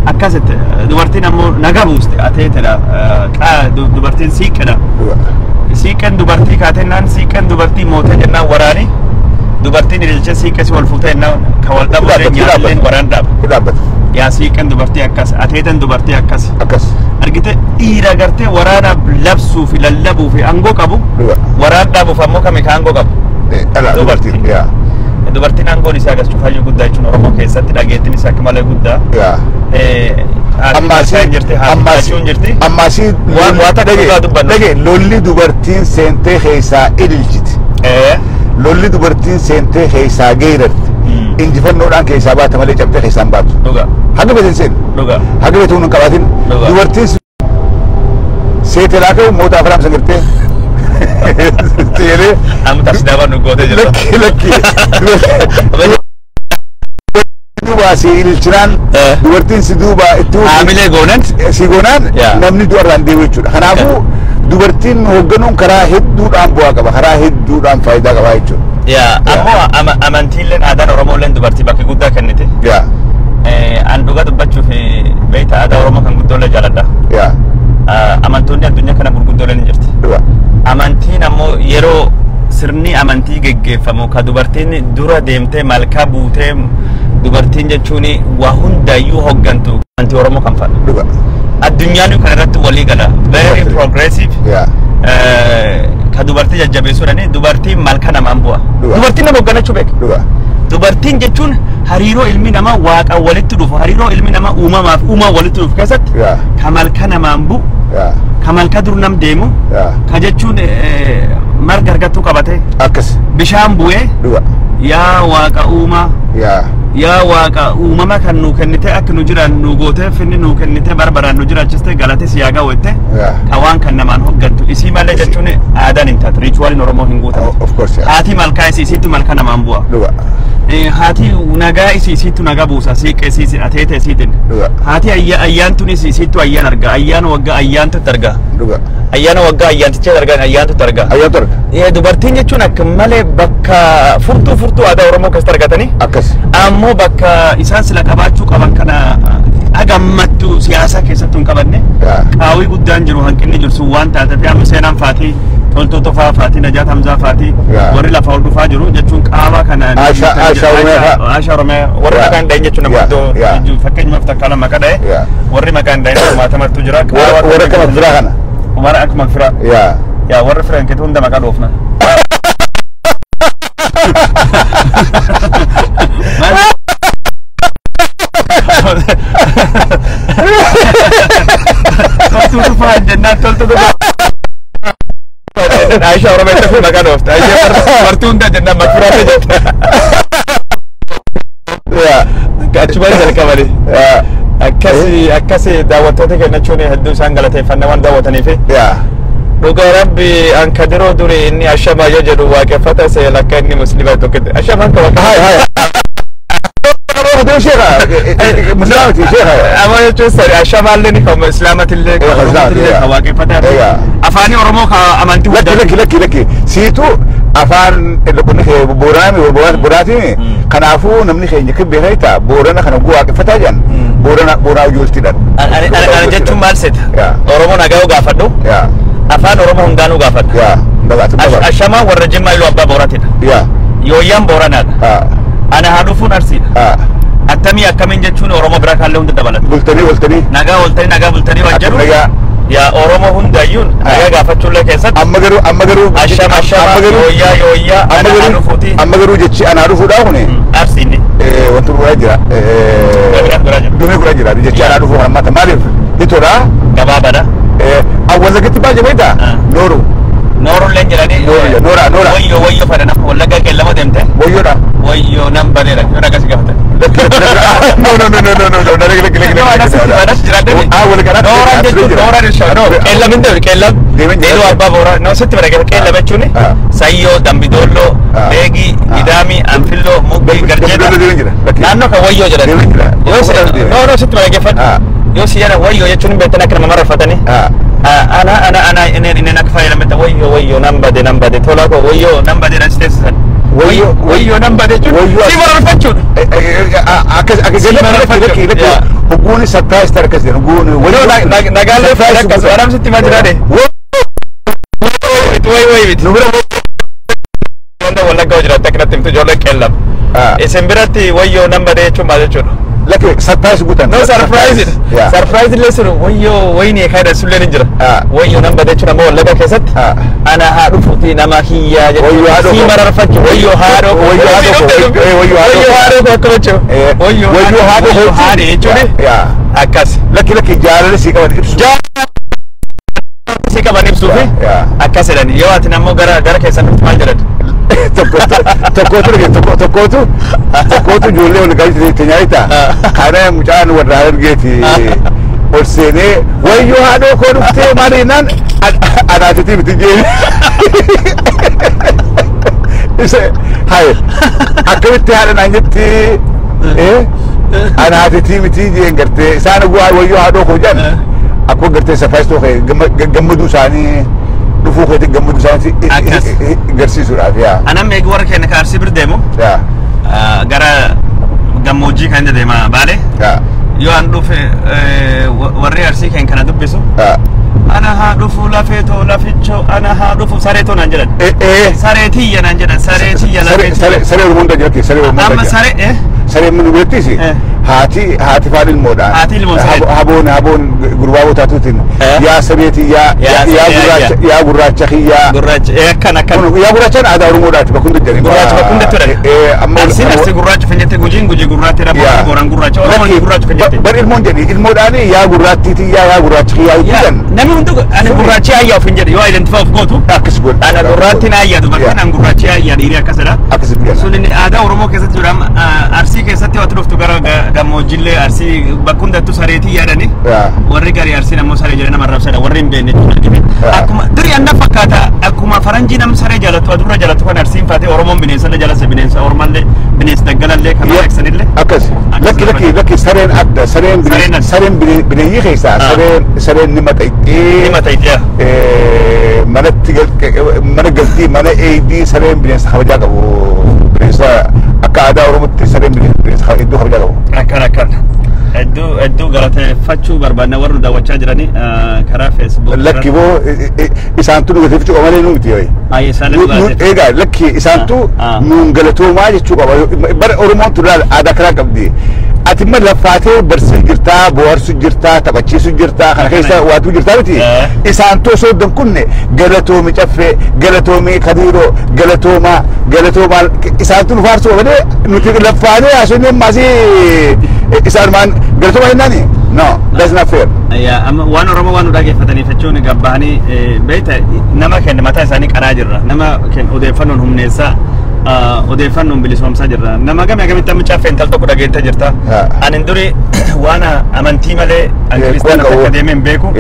akkasitti dubartiin ammoo nagaa buuste ateetedha dubartiin siiqqedha. Siiqqeen dubartii kaatennaan siiqqeen dubartii mootee jennaan waraani dubartiin ililchee siiqqee si wal fuutee jennaan ka wal dhabu nyaatilleen waraan dhaaba. Yaa siiqqeen dubartii akkas ateeten dubartii akkas. Akkas. Argite dhiira gartee waraana labsuu fi lallabuu fi aangoo qabu waraan dhaabuuf ammoo kami ka aangoo qabu. Dubartiin. Dubartiin aangoon isaa agarsiisu fayyuu guddaa jechuun Oromoo keessatti dhageettiin isaa akka malee guddaa. Ammaasii dhage lolli dubartiin seentee keessaa ililchiti. Lolli dubartiin seentee keessaa geerarti. Injifannoodhaan keessaa baata malee cabdee keessaa hin baatu. Haga beeteen seenu. Haga beeteen hin qabaatin. Dubartiin seete laaka'u moota afran san gartee. Seelee. Amma taasisaa nu gootee jirta. Lakki lakki. duubaa si ililchinaan dubartiin si duubaa itti Haamilee goonan si goonaan namni du'arraan deemu jechuudha. Kanaafuu dubartiin hoogganuun karaa hedduudhaan bu'aa qaba, karaa hedduudhaan faayidaa qaba jechuudha. Yaa ammoo amantiileen aadaan Oromooleen dubartii bakka guddaa kennite. Yaa. An dhugaa dubbachuuf beektaa aadaa Oromoo kan guddoollee jaaladha. Yaa. Amantoonni addunyaa kana gurguddooleen ni jirti. Amantiin ammoo yeroo sirni amantii geggeeffamu ka dubartiin dura deemtee malkaa buutee dubartiin jechuun waa hundayyuu hoggantu amantii Oromoo kan fadha. Addunyaan kan irratti walii gala. Very progressive. Ka dubartii jajjabeessuudhaan dubartiin malka namaan bu'a. Dubartiin nama hogganachuu beeka. Dubartiin jechuun hariiroo ilmi namaa waaqa walitti dhufu, hariiroo ilmi namaa uumamaaf uumaa walitti dhufu keessatti ka malka namaan bu'u, ka malka dur nam deemu, ka jechuun marga argattuu qabate, akkas bishaan bu'ee, yaa waaqa uumaa, yaa waaqa uumama kan nuu kennite akka nu jiraan nu gootee finni nuu kennite barbaraan nu jiraachiste galate si yaa gaawwette ka waan kan namaan hoggantu isii malee jechuun aadaan hin taatu, riichuwaaliin Oromoo hin guutamtu. Haati malkaa isii isiittu malka namaan bu'a. Haati nagaa isii isiittu nagaa buusa siiqqee isii ateete isiitiin. Haati ayyaantuun isii isiittu ayyaan arga, ayyaan waggaa ayyaantutti arga. Ayyaana waggaa ayyaanticha arga, ayyaantutti arga. Ayyaantu arga. Dubartiin jechuun akka malee bakka furtuu furtuu aadaa Oromoo keessatti argatanii. Akkas. Ammoo bakka isaan sila qabaachuu qaban kana hagammattuu siyaasa keessattuu hin qabanne. Qaawwii guddaan jiru hanqinni jiru sun waan taateef amma seenaan faatii Toltuu Tofaa faatii Najaat Hamzaa faatii warri lafa ol dhufaa jiru jechuun qaama kana. Aashaa Oromiyaa. Aashaa Oromiyaa warri maqaan dha'in jechuun nama iddoo fakkeenyaaf takka lama maqaa dha'e warri maqaan dha'in kumaatamatu jira. Warra akka Makfiraa kana. Warra akka Makfiraa. Yaa warri firan keetu hunda maqaa dhoofna. Toltuu Tufaa jennaan Toltuu Tufaa. Aisha Oromiyaa fi maqaa dhoofte. Aisha marti hunda jennaan Makfiraa ta'e jette. Achuma jalqabani. Akkasi akkasi daawwattoota kennachuun hedduu isaan galateeffanna waan daawwataniif. Dhugaa rabbi an kadiroo duri inni ashamaa yoo jedhu waaqeffata see lakka inni muslima tokkotti. Ashamaan ka waaqeffata. Amma jechuun sari ashamaallee ni kan islaamatillee kan oromootillee kan waaqeffataa. Afaanii Oromoo kan amantii Lakki lakki lakki lakki siitu afaan qonni kee booranaa booraatiin kanaafuu namni keenya kan beekaa ta'a boorana kana waaqeffataa jiran boorana booraa ijooltiidhaan. Ani jechuun maal seeta? Oromoo nagaa gaafadhu. Afaan Oromoo hundaanuu gaafadhu. Ashamaa warra Jimmaa Iluu Abbaa Booraatidha. Yooyyaan Booranaadha. Ana haa dhufuun Arsiidha. Attamii akkamiin jechuun Oromoo bira kaallee hunda dabalata. Bultanii bultanii. Nagaa ooltanii nagaa bultanii waan jedhu. Yaa Oromoo hundayyuun nagaa gaafachuullee keessatti. Amma garuu amma garuu. Ashama ashama yooyyaa yooyyaa ana haa dhufuuti. Amma garuu jechi anaa dhufuudhaa kuni. Arsiinni. Wanti biraa jira. Dumee biraa jira jechi anaa dhufuu kan maaliif hitoodhaa. Gabaabaadha. Wallagatti baay'ee beektaa? Nooru. Noorullee jedhanii. Noora noora. Wayyoo wayyoo fadha nama wallaggaa qeellama deemte. Wayyoodha. Wayyoo nan badeera yoo dhagaa si gaafatan. No no no no no no no lakki lakki lakki. Ah wallaggaa. Nooraan jechuun nooraan jechuun no qeellam hin deemne qeellam. Eeluu abbaa booraa no sitti bara qeellam jechuun sayyoo dambidolloo beegii gidaamii anfilloo muggii garjeedha. Naannoo kan wayyoo jedhan. No no sitti bara geeffadhu. Yoo si jedhan wayyoo jechuun beektan akka nama mararfatanii. Ana ana ana inni akka fayyadamte wayyoo wayyoo nan bade nan bade tola koo wayyoo nan bade nan si teessisan. Wayyoo wayyoo nan bade jechuun si mararfachuudha. Akkas akkas lakki lakki hogguun surprise ta'e akkas jedhu hogguun wayyoo. Nagaalee fayyada akkas waan sitti himaa jiraate. Wayi wayi miti. Nu bira Wanda wallaggaa jiraate akkanatti himtu ijoollee qeellam. Isin biratti wayyoo nan bade jechuun maal jechuudha? Lakki surprise guutan. No surprise. Surprise illee sun wayyoo wayni kaayda sullee ni jira. Wayyoo nan bade jechuun ammoo wallaggaa keessatti ana haa dhufuuti nama hiyyaa jechuudha. Si mararfachu wayyoo haadhoo. Wayyoo haadhoo. Wayyoo haadhoo akka jechuudha. Wayyoo haadhoo haadhee jechuudha. Akkas. Lakki lakki jaalala si qaban ibsu. Si qaban ibsuufi akkas jedhani yoo ati ammoo gara gara keessan dhuftu maal jedhan? Tokkootu tokkootu ijoollee wal gaaritti nyaata. Kana mucaan warra argeeti ol seenee wayyoo haadhoo koo dhuftee maal jennaan anaatitii miti jeen. Isa haye akkamitti haadha naan jetti Ana haatitii miti jeen gartee isaan guwaa wayyoo haadhoo koo jedhan akkuma gartee surprise ta'uu gammaduu isaanii dhufuu keetti gammaduu isaanii garsiisuudhaaf yaa. Anam eegi warra keenya ka Arsii bir deemu gara gammoojjii kan inni deema Baale. Yoo an dhufe warri Arsii keenya kana dubbisu. Ana haa dhufu lafeetoo lafichoo, ana haa dhufu sareetoo naan jedhan. Saree tiyya naan jedhan, saree tiyya lafee tiyya. Saree Oromoon jira, saree Oromoon. Amma saree. Saree mun birattis haati faan ilmoodha. Haati ilmoo saree. Haboon gurbaa botaatuutiin yaa saree tiyyaa, yaa gurraacha, yaa gurraacha kiyyaa. Gurraacha akkan akkan. Yaa gurraachaan aadaa Oromoodhaati bakka hundi jedhani. Gurraacha bakka hundatti jedhani. Arsiin Arsii gurraacha kan jette, Gujiin Gujii gurraatti dha, Booraan gurraacha, Oromoon gurraacha kan jette. Bar ilmoon jedhi ilmoodhaani yaa gurraattii tiyyaa, yaa gurraacha kiyyaa jedhan. Namni hundi ani gurraachi ayyaa of hin jedhu yoo identify of gootu. Akkas godha. Ana gurraattiin ayyaa, dubartiin an gurraachi ayyaa, dhiirii akkasidha. Akkas jedhan. Sun inni aadaa Oromoo keessatti jira. Arsii keessatti yoo dhuftu gara gammoojjiillee Arsii bakka hundattuu sareetii yaadani. Warri garii Arsiin ammoo saree jedhanii nama arrabsadha, warri hin beekne jechuudha. Akkuma durii anna fakkaata, akkuma faranjii nam saree jaalatu adurra jaalatu kan Arsiin faatee Oromoon bineensa jaalata, bineensa Oromallee bineensa daggalallee kan madaqsanillee. Akkas lakki lakki lakki, sareen adda, sareen sareen bineeyyii keessaa sareen ni maxxanxee. Ni maxxanxee. Manatti mana galtii, mana eegdii, sareen bineensa kabajaa qabu, bineensa akka aadaa Oromootti sareen bineensa iddoo kabajaa qabu. Akkan akkan. Hedduu hedduu galateeffachuu barbaadna warra nu daawwachaa jiranii karaa Facebook. Lakki boo, isaantu nu galateeffachuu qaba malee nu miti yooyi. Ayi, isaan nu galateeffachuu. Egaa lakki isaantu nuun galatoomaa jechuu qaba. Bara Oromoon tun laal aadaa karaa qabdi. Ati immoo laffaatee barsiisuu jirtaa, bohaarsuu jirtaa, taphachiisuu jirtaa, kana keessa waatuu jirtaa miti. Isaantu osoo hin kunne galatoomi Caffee, galatoomi Kadiiroo, galatoomaa, galatoomaa isaantu nu faarsuu malee nuti laffaanee haasofni ammaasii isaan galatoomaa jennaani? No, that's not fair. Yaa, amma waan Oromoo waan nu dhageeffataniif jechuun gabbahanii beekta nama kenna mataa isaanii qaraa jirra. Nama kenna odeeffannoon humneessaa, odeeffannoon bilisoomsaa jirra. Nama gamii akkamitti amma Caffeen tal tokko dhageetta jirta. Ani duri waan amantii malee an kiristaana takka deemee hin beeku.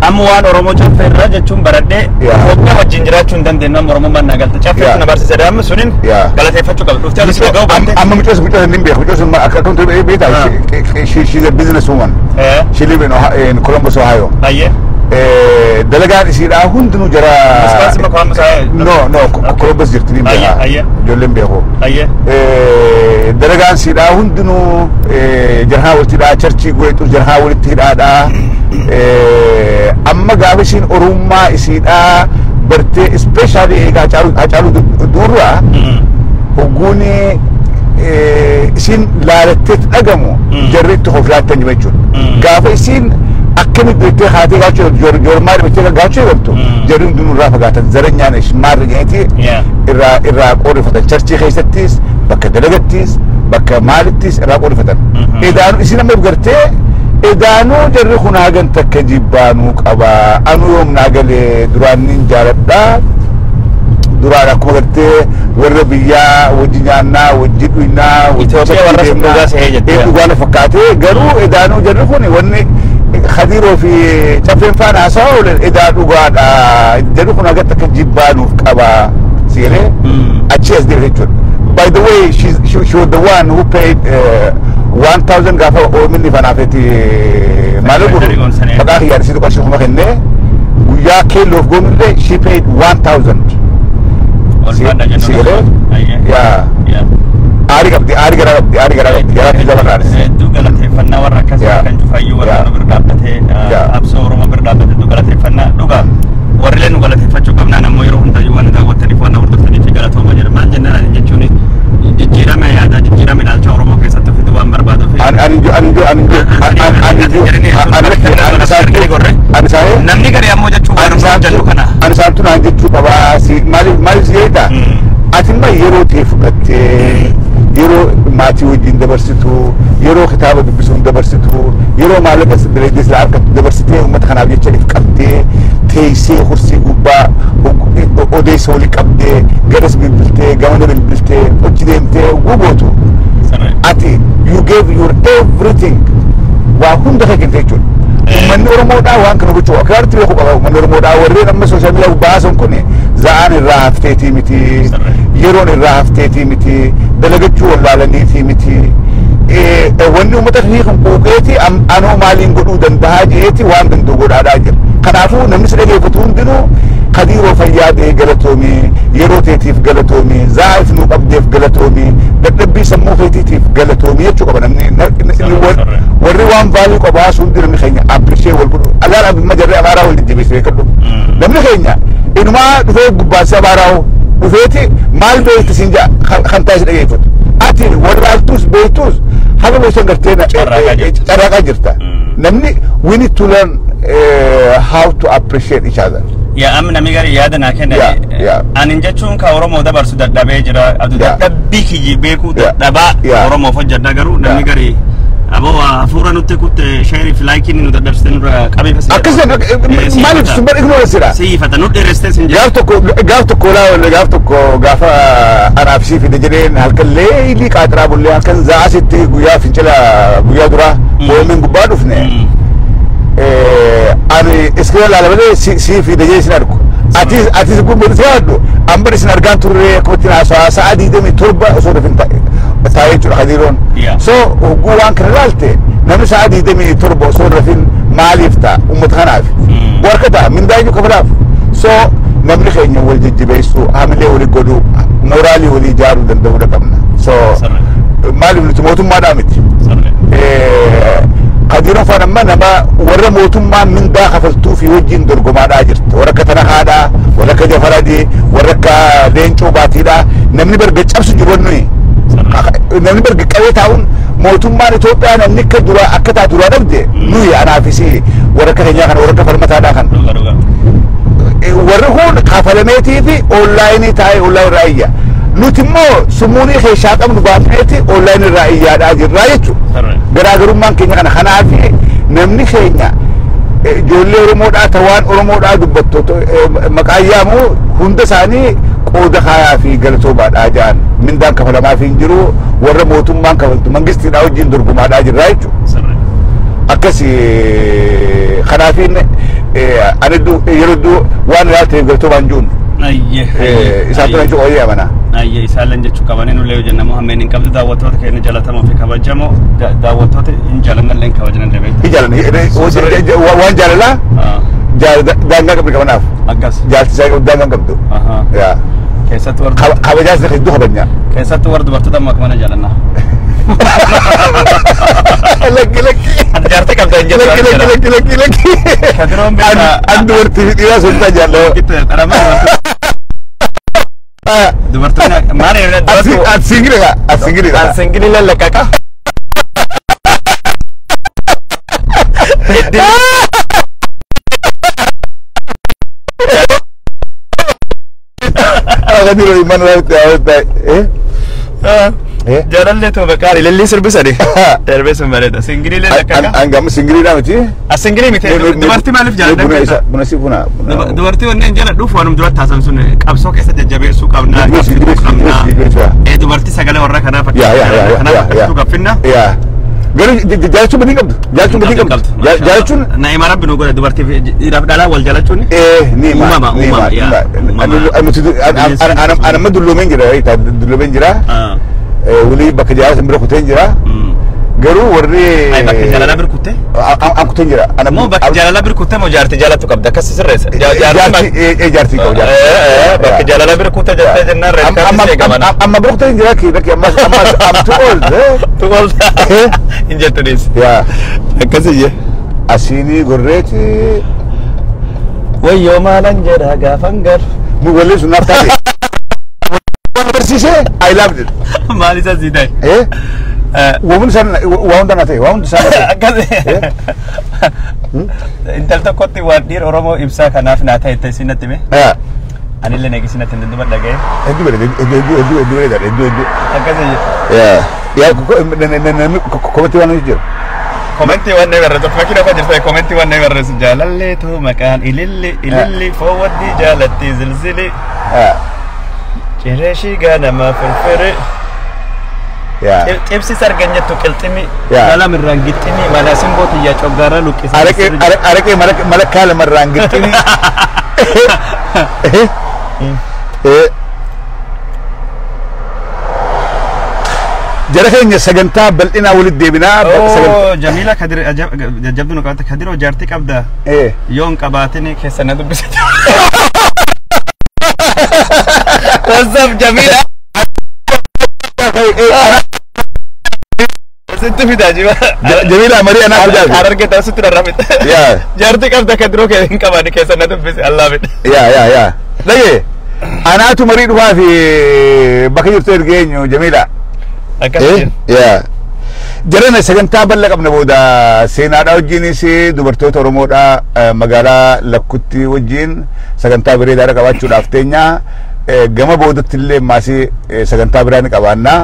Amma waan Oromoo Caffee irraa jechuun baradhee Itoophiyaa wajjin jiraachuu hin dandeenyu, amma Oromoo mannaa galta. Caffeetu na barsiise, amma sunin galateeffachuu qaba. Dhuftee as dhaga'uu baatte. Amma mucaa hin beeku, mucaa sun akka kamtu beektaa, she is a business woman. She live in Columbus, Ohio. Ayyee. Dalagaan isiidhaa hundinuu jara. Wisconsin ma Columbus? No, Columbus jirti ni beekaa. Ijoolleen beeku. Ayyee. Dalagaan isiidhaa hundinuu jarhaa walitti hidhaa, churchii godhetu jarhaa walitti hidhaadhaa. Amma gaafa isiin Oromummaa isiidhaa bartee, especially egaa Hacaaluu duurraa hogguun isiin laalatteetti dhagamu jarri itti hoflaattan jira jechuudha. Gaafa isiin akkamitti beektee haatee gaachuu joormaa beektee gaachuu eegaltu jarri hundinuu irraa fagaatan, zaranyaan maarra jedhaniiti irraa qoorifatan, churchii keessattis, bakka dalagattis, bakka maalittis irraa qoorifatan. Edaanuu isiin amma gartee edaanuu jarri kun hagan takka jibbaanuu qaba, anuu yoom naa galee, duraan nin jaaladhaa, duraan akkuma gartee warra biyyaa wajji nyaannaa, wajji dhugnaa. Itoophiyaa warra sun dhugaa se'ee jette. Dhugaa na fakkaatee, garuu edaanuu jarri kun wanni Khadiiroo fi Caffeen faana haasawaa oolan edaa dhugaadha, jarri kun haga takka jibbaanuuf qaba sigalee achi as deebi'e jechuudha. By the way, she was the one who paid 1000 gaafa OMN fanaafeeti maal godhu maqaa kiyyaan isiitu qarshii 1000 kennee guyyaa keelloof goonullee she paid 1000. Sigalee yaa aarii qabdi, aarii garaa qabdi, aarii garaa qabdi, garaa fi lafa. Hedduu galateeffannaa warra akkasii kan cufayyuu, warra nu bira dhaabbatee absoo Oromoo bira dhaabbatee, hedduu galateeffannaa dhugaa. Warrileen nu galateeffachuu qabnaan ammoo yeroo hundayyuu waan daawwattaniif, waan hordoftaniif galatooma jedha. Maal jennaan ani jechuun jijjiirama yaadaa, jijjiirama ilaalcha Oromoo keessatti ofiitu waan barbaaduuf. Ani ani ani ani ani ani ani Namni garii ammoo jechuun waan nu jennu kana. Ani isaantu naan jechuu qabaa, maaliif si jedhaa? Ati immoo yeroo ta'e fudhattee, yeroo maatii wajjin dabarsitu, yeroo kitaaba dubbisuun dabarsitu, yeroo maallaqa dalagaa silaa harkatti dabarsitee, uummata kanaaf jecha if qabdee teessee hursii gubbaa odeessa walii qabdee, garas bilbiltee, gamana bilbiltee, hojii deemtee gubootu. Ati you gave your everything, waa hunda kee kennite jechuudha. Uummanni Oromoodhaa waan kana gochuu akka gaariitti beekuu qaba. Uummanni Oromoodhaa warreen amma social media baasan kun za'aan irraa hafteetii miti, yeroon irraa hafteetii miti, dalagachuu wallaalaniitii miti. Wanni uummata fi kan quuqeeti anoo maaliin godhuu danda'a jeeti waan danda'u godhaadhaa jira. Kanaafuu namni si dhageeffatu hundinuu Kadiiroo fayyaa ta'e galatoomii, yeroo teetiif galatoomii, zaa'if nuu qabdeef galatoomii, dadhabbii sammuu keetiitiif galatoomii jechuu qaba namni. Warri waan vaalii qabaa sun hundi namni keenya appreciate wal godhu. Alaan amma jarri amaaraa wal jajjabeesse beekadhu. Namni keenya inumaa dhufee gubbaansi amaaraa dhufeeti maal beekti siin jaa kan taasise dhageeffatu. Ati warraaqtuus beektuus haga beektan gartee carraaqaa jirta. Namni we need to learn how to appreciate each other. Yaa amma namni gari yaada naa kennan. Anin jechuun ka Oromoo dabarsu dadhabee jira. Abdu dadhabbii kiyyi beekuu dadhabaa Oromoof hojjedha garuu namni gari aboo hafuura nutti kutte sheerii fi laayikiin nu dadhabsite nurra qabeeffase. Akkas maaliif sun bar ignorance dha. Siifata nu dheeressite sin jedhu. Gaaf tokko laa gaaf tokko gaafa anaaf sii fide jedheen halkan leelii qaaxiraa bullee halkan za'aasitti guyyaa fincila guyyaa duraa OMN gubbaa dhufne. Ani iskira laala malee sii fide jedhee sin argu. Atis kun si yaaddu an bar isin argaan turre akkuma haasaa sa'a 27 osoo dhufin taa'ee jechuudha Kadiiroon. So hogguu waan kana laalte namni sa'a 27 osoo rafin maaliif ta'a uummata kanaaf. Warka ta'a mindaa iyyuu kafalaaf. So namni keenya wal jajjabeessuu hamilee walii godhuu mooraalii walii ijaaruu danda'uu qabna. So maaliif nuti mootummaadhaa miti. Kadiiroon faan amma nama warra mootummaa mindaa kafaltuu fi wajjin dorgomaadhaa jirti. Warra akka Tanahaadhaa, warra akka Jafaradii, warra akka Leencoo Baatiidhaa. Namni barga cabsu jiru nuyi. Namni barga qabee taa'uun mootummaan Itoophiyaa namni akka duraa akka taatu duraa dhabde nuyi anaafis warra akka keenyaa kana warra akka falmataadhaa kana. Warri kun kafalameetii fi onlaayinii taa'ee onlaayinii irraa iyya. Nuti immoo summuunii keessaa qabnu baafneeti onlaayinii irraa iyyaadhaa jirraa jechuudha. Garaagarummaan keenya kana kanaaf namni keenya ijoollee Oromoodhaa tawaan Oromoodhaa dubbattoota maqaa yaamu hunda isaanii qooda kaayaa fi galatoomaadhaa jiran mindaan kafalamaa fi hin jiru warra mootummaan kafaltu mangistiidhaa wajjin dorgomaadhaa jirraa jechuudha. Akkas kanaaf ani yeroo hedduu waan ilaalteef galatoomaan jiru. Isaan tuna jechuun ooyee amana. Ayyee isaan jechuu qabanii nullee hojjenna Muhammeen hin qabdu daawwattoota keenya jaalatamoo fi kabajamoo daawwattoota hin jaalannallee hin kabajanallee beektu. Hin jaalanne waan jaalalaa daangaa qabdi qabanaaf. Akkas. Jaalti isaa daangaa qabdu. Keessattuu warra Kabajaas hedduu kabajna. Keessattuu warra dubartoota amma akka mana jaalannaa. Lakki lakki. Ati jaartii qabda hin jettu. Lakki lakki lakki lakki lakki. Kadiroon beekaa. An dubartii fi dhiiraa sun ta'a jaalladha. Dubartoonni maal jedhan dubartuu. Ati singilidha. Ati singilidha. Ati singilii lallaqaqa. Kadiroo iman raawwate raawwate. Jaalallee too bakka ilillii sirbisani. Darbee sun bareeda. Singilii lallaqaqa. An gama singiliidha miti. Singilii miti. Dubartii maaliif jaalladha? Buna si buna. Dubartii wanneen jala dhufu waanum duratti haasan sun qabsoo keessa jajjabeessuu qabna. Dubartii sagalee warra kanaaf akkasitti gaffinna. Garuu jaalachuun badii qabdu. Jaalachuun badii qabdu. Jaalachuun. Naa'ima rabbi nu godhe dubartii dhiiraaf dhalaa wal jaalachuun. Ni ma. Uumama uumama. Anamma dulloomeen jira dulloomeen jira. Walii bakka jaalala bira kuteen jira. Garuu warri. Bakka jaalala bira kuttee? An kuteen jira. Moo bakka jaalala bira kuttee moo jaartii jaalattu qabda akkas sirreessa. Jaartii jaartii qabu jaartii. Bakka jaalala bira kuttee jettee jennaan reedkaatti seegamana. Amma bira kuteen jira kii bakki ammas ammas am too old. Too old. Hin jettu dhiis. Yaa. Akkasiyye. Asiinii gorreeti. Wayyoo maalan jedha gaafan gar. Wallee sun naaf taate. Barsiisee I loved it. Maal isa sii ta'e? Waan isaan waan hunda na ta'e waan hunda isaan na ta'e. Akkas. Intal tokkotti waan dhiira Oromoo ibsaa kanaaf naa ta'e itti isin natti hime. Anillee neegi isin natti hin dubbadha dhaga'e. Hedduu bareeda hedduu hedduu hedduu hedduu bareeda hedduu hedduu. Akkasiyye. Yaa namni komentii waan jiru. Komentii waan nama barreessu fakkii lafa jirta komentii waan nama barreessu jaalalleetu maqaan ililli ililli foowaddii jaalatti zilzili. Cireeshii ganama firfiri. Xibsi sargan jettu qilximi. Lalamirraan gixximi mana simboo tiyyaa coggaarra luqqisa. Araqee malakkaa lamarraan gixximi. Jara keenya sagantaa bal'inaa walitti deebinaa. Oh, Jamila Kadir jajjabdu nu qabata. Kadiroo jaartii qabda. Yoo hin qabaatin keessa na dubbisate. What's up, Jamila? Sitti fida jiba. Jamila marii anaa fidaa. Harargee ta'u sitti rarrafite. Yaa. Jaartii qabda Kadiroo kee hin qabaani keessa na dubbise. I love it. Yaa. Dhagee anaatu marii dhufaa fi bakka jirtu ergee eenyu Jamila. Akkas. Yaa. Jarana sagantaa bal'aa qabna booda seenaadhaa wajjinis dubartoota Oromoodhaa magaalaa Lakkutti wajjin sagantaa bareedaadha qabaachuudhaaf teenya. Gama boodatti illee maasii sagantaa biraa ni qabaanna.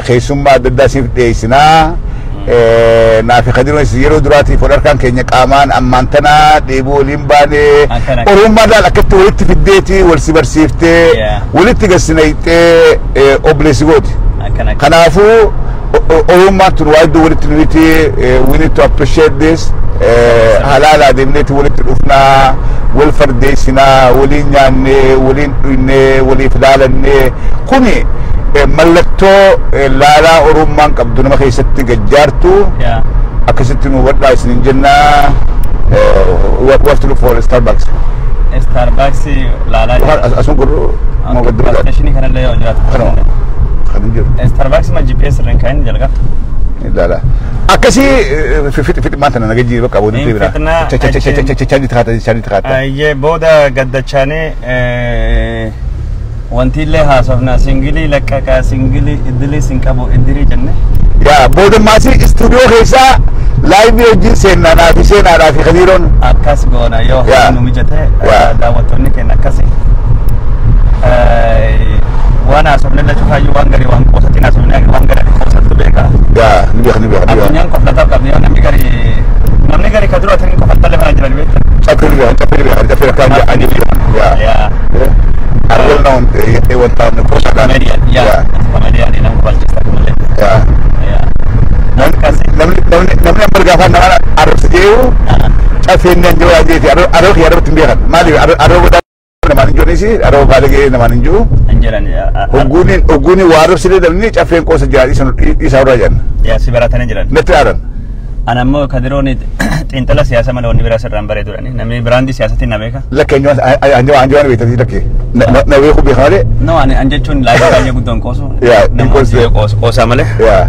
Keessummaa adda addaa siif dhiyeessinaa. Naafi Kadiroon yeroo duraatiif wal harkaan keenya qaamaan ammaan tanaa dheebuu waliin baane Oromummaadhaan akkatti walitti fiddeeti wal si barsiiftee walitti gassinayxee obboleessi gooti. Kanaafuu Oromummaan tun waa iddoo walitti nuti we need to appreciate this. Halaalaa deemneeti walitti dhufnaa, wal fardeessinaa, waliin nyaannee, waliin dhugnee, waliif laalannee kuni mallattoo laalaa Oromummaan qabdu nama keessatti gajjaartu akkasitti nu hubadhaa isinin jennaa. We have to look for Starbucks. Starbucks laalaa jira. Asuma gurru moo gaddu Bus station kanallee yoo jiraatu. Kanuma. Kan hin jiru. Starbucks ma GPS irra hin kaa'in jalqaba. Ilaala. Akkasii fixi fixi maanta na nagajii bakka boodatti bira. Fitnaa Chaanii tikaata chaanii tikaata. Ayyee booda gaddachaanee wanti illee haasofna singilii laqqaqaa singilii idilii sin qabu idilii jenne. Yaa booda maasii istuudiyoo keessaa live wajjin seennaadhaa fi seenaadhaa fi Kadiroon. Akkas goona yoo nu mijate daawwattoonni keenya akkasi. Waan haasofne illee cufaayyuu waan garii waan qoosatiin haasofne waan garii qoosattu beeka. Yaa ni beeka ni beeka. Addunyaan qoflataaf qabdi yoo namni garii ka dura atiin qofaltallee mana jiran beekta. Caffee ni beeka caffee ni beeka caffee rakkaan ja'anii beekan. Yaa. Arwel naun wanta qoosaadhaan. Comedian yaa. Comedian nama balchista malee. Yaa. Namni namni namni amma gaafa nama arrabsa jedhu caffeen ni anjoo jeeti arraba kiyya arrabatti hin beekan maaliif arraba godhaa namaan hin jiruunis arraba baalagee namaan hin jiru. Hin jiran. Ogguuni ogguuni waa arrabsilee namni caffeen qoosa jira dhiisa irraa jedhan. Yaa si baratanii jiran. Natti aaran. Ana ammoo Kadiroon xiinxala siyaasaa malee wanni biraa sirraan bareedudha. Namni biraandii siyaasatiin na beeka. Lakkee anjoo anjoo beektatii lakkee na beeku beeka malee. No ani an jechuun laayifii baay'ee guddoon qoosu. Yaa Nama qoosaa malee. Yaa.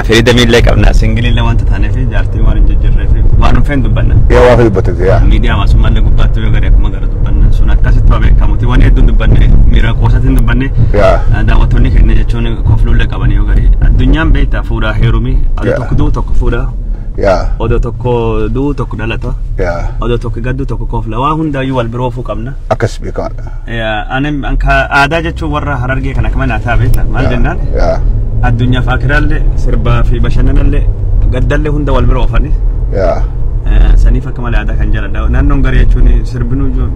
Firii illee qabna singilii wanta taaneef jaartii waan hin jijjiirreef waan dhufeen dubbanna. Yaa waa dubbatte yaa. Miidiyaa hawaasummaa illee gubbaatti yoo garee akkuma gara dubbanna sun akkasitti waa beekamuti waan hedduun dubbanne miira qoosatiin dubbanne daawwattoonni keenya jechuun kofluullee qaban yoo garee addunyaan beektaa fuudhaa heerumii odoo tokko du'u tokko fuudhaa odoo tokko du'u tokko dhalata odoo tokko gaddu tokko kofla waa hundaayyuu wal biroo ofuu qabna. Akkas beekamaadha. Aadaa jechuun warra Harargee kana akkama naataa beektaa maal jennaan addunyaaf akiraallee sirbaa fi bashannanallee gaddallee hunda wal bira oofani. Saniif akka malee aadaa kan jaaladha. Naannoon garee jechuun sirbinuu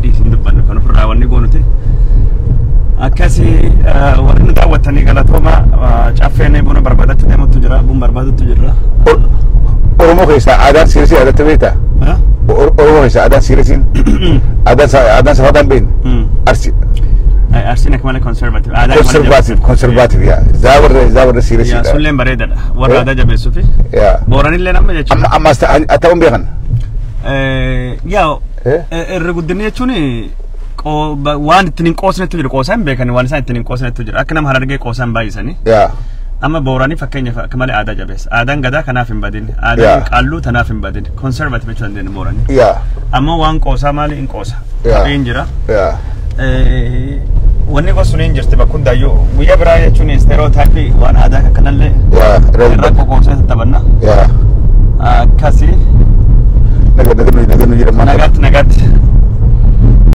dhiisin dubbannu kan ofirraa wanni goonuti. Akkasi warri nu daawwattanii galatooma caffeen buna barbaadachuu deemutu jira buna barbaadutu jira. Oromoo keessaa aadaan siirisii aadaatti beektaa? Oromoo keessaa aadaan siirisiin aadaan safaadhaan beekne Arsi. Arsiin akka malee conservative. Conservative conservative yaa zaa warra siirisiidha. Sulleen bareedaadha warra aadaa jabeessuufi. Booranillee nama jechuudha. Amma amma ta'uun beekan. Yaa irra guddinni jechuun waan ittiin hin qoosnetu jira qoosaa hin beekan waan isaan ittiin hin qoosnetu jira akka nama Harargee qoosaa hin baay'isanii. Amma Booranii fakkeenyaaf akka malee aadaa jabeessa. Aadaan gadaa kanaaf hin badin. Aadaan qaalluu tanaaf hin badin. Conservative jechuu dandeenya Booranii. Ammoo waan qoosaa maali hin qoosa. Tapheen jira. Wanni gosa sun hin jirti bakka hundaayyuu guyyaa biraa jechuun stereotype waan aadaa akkanallee irra qoqoosee taphanna. Akkasi. Naga naga naga nu jedhama. Nagaatti nagaatti.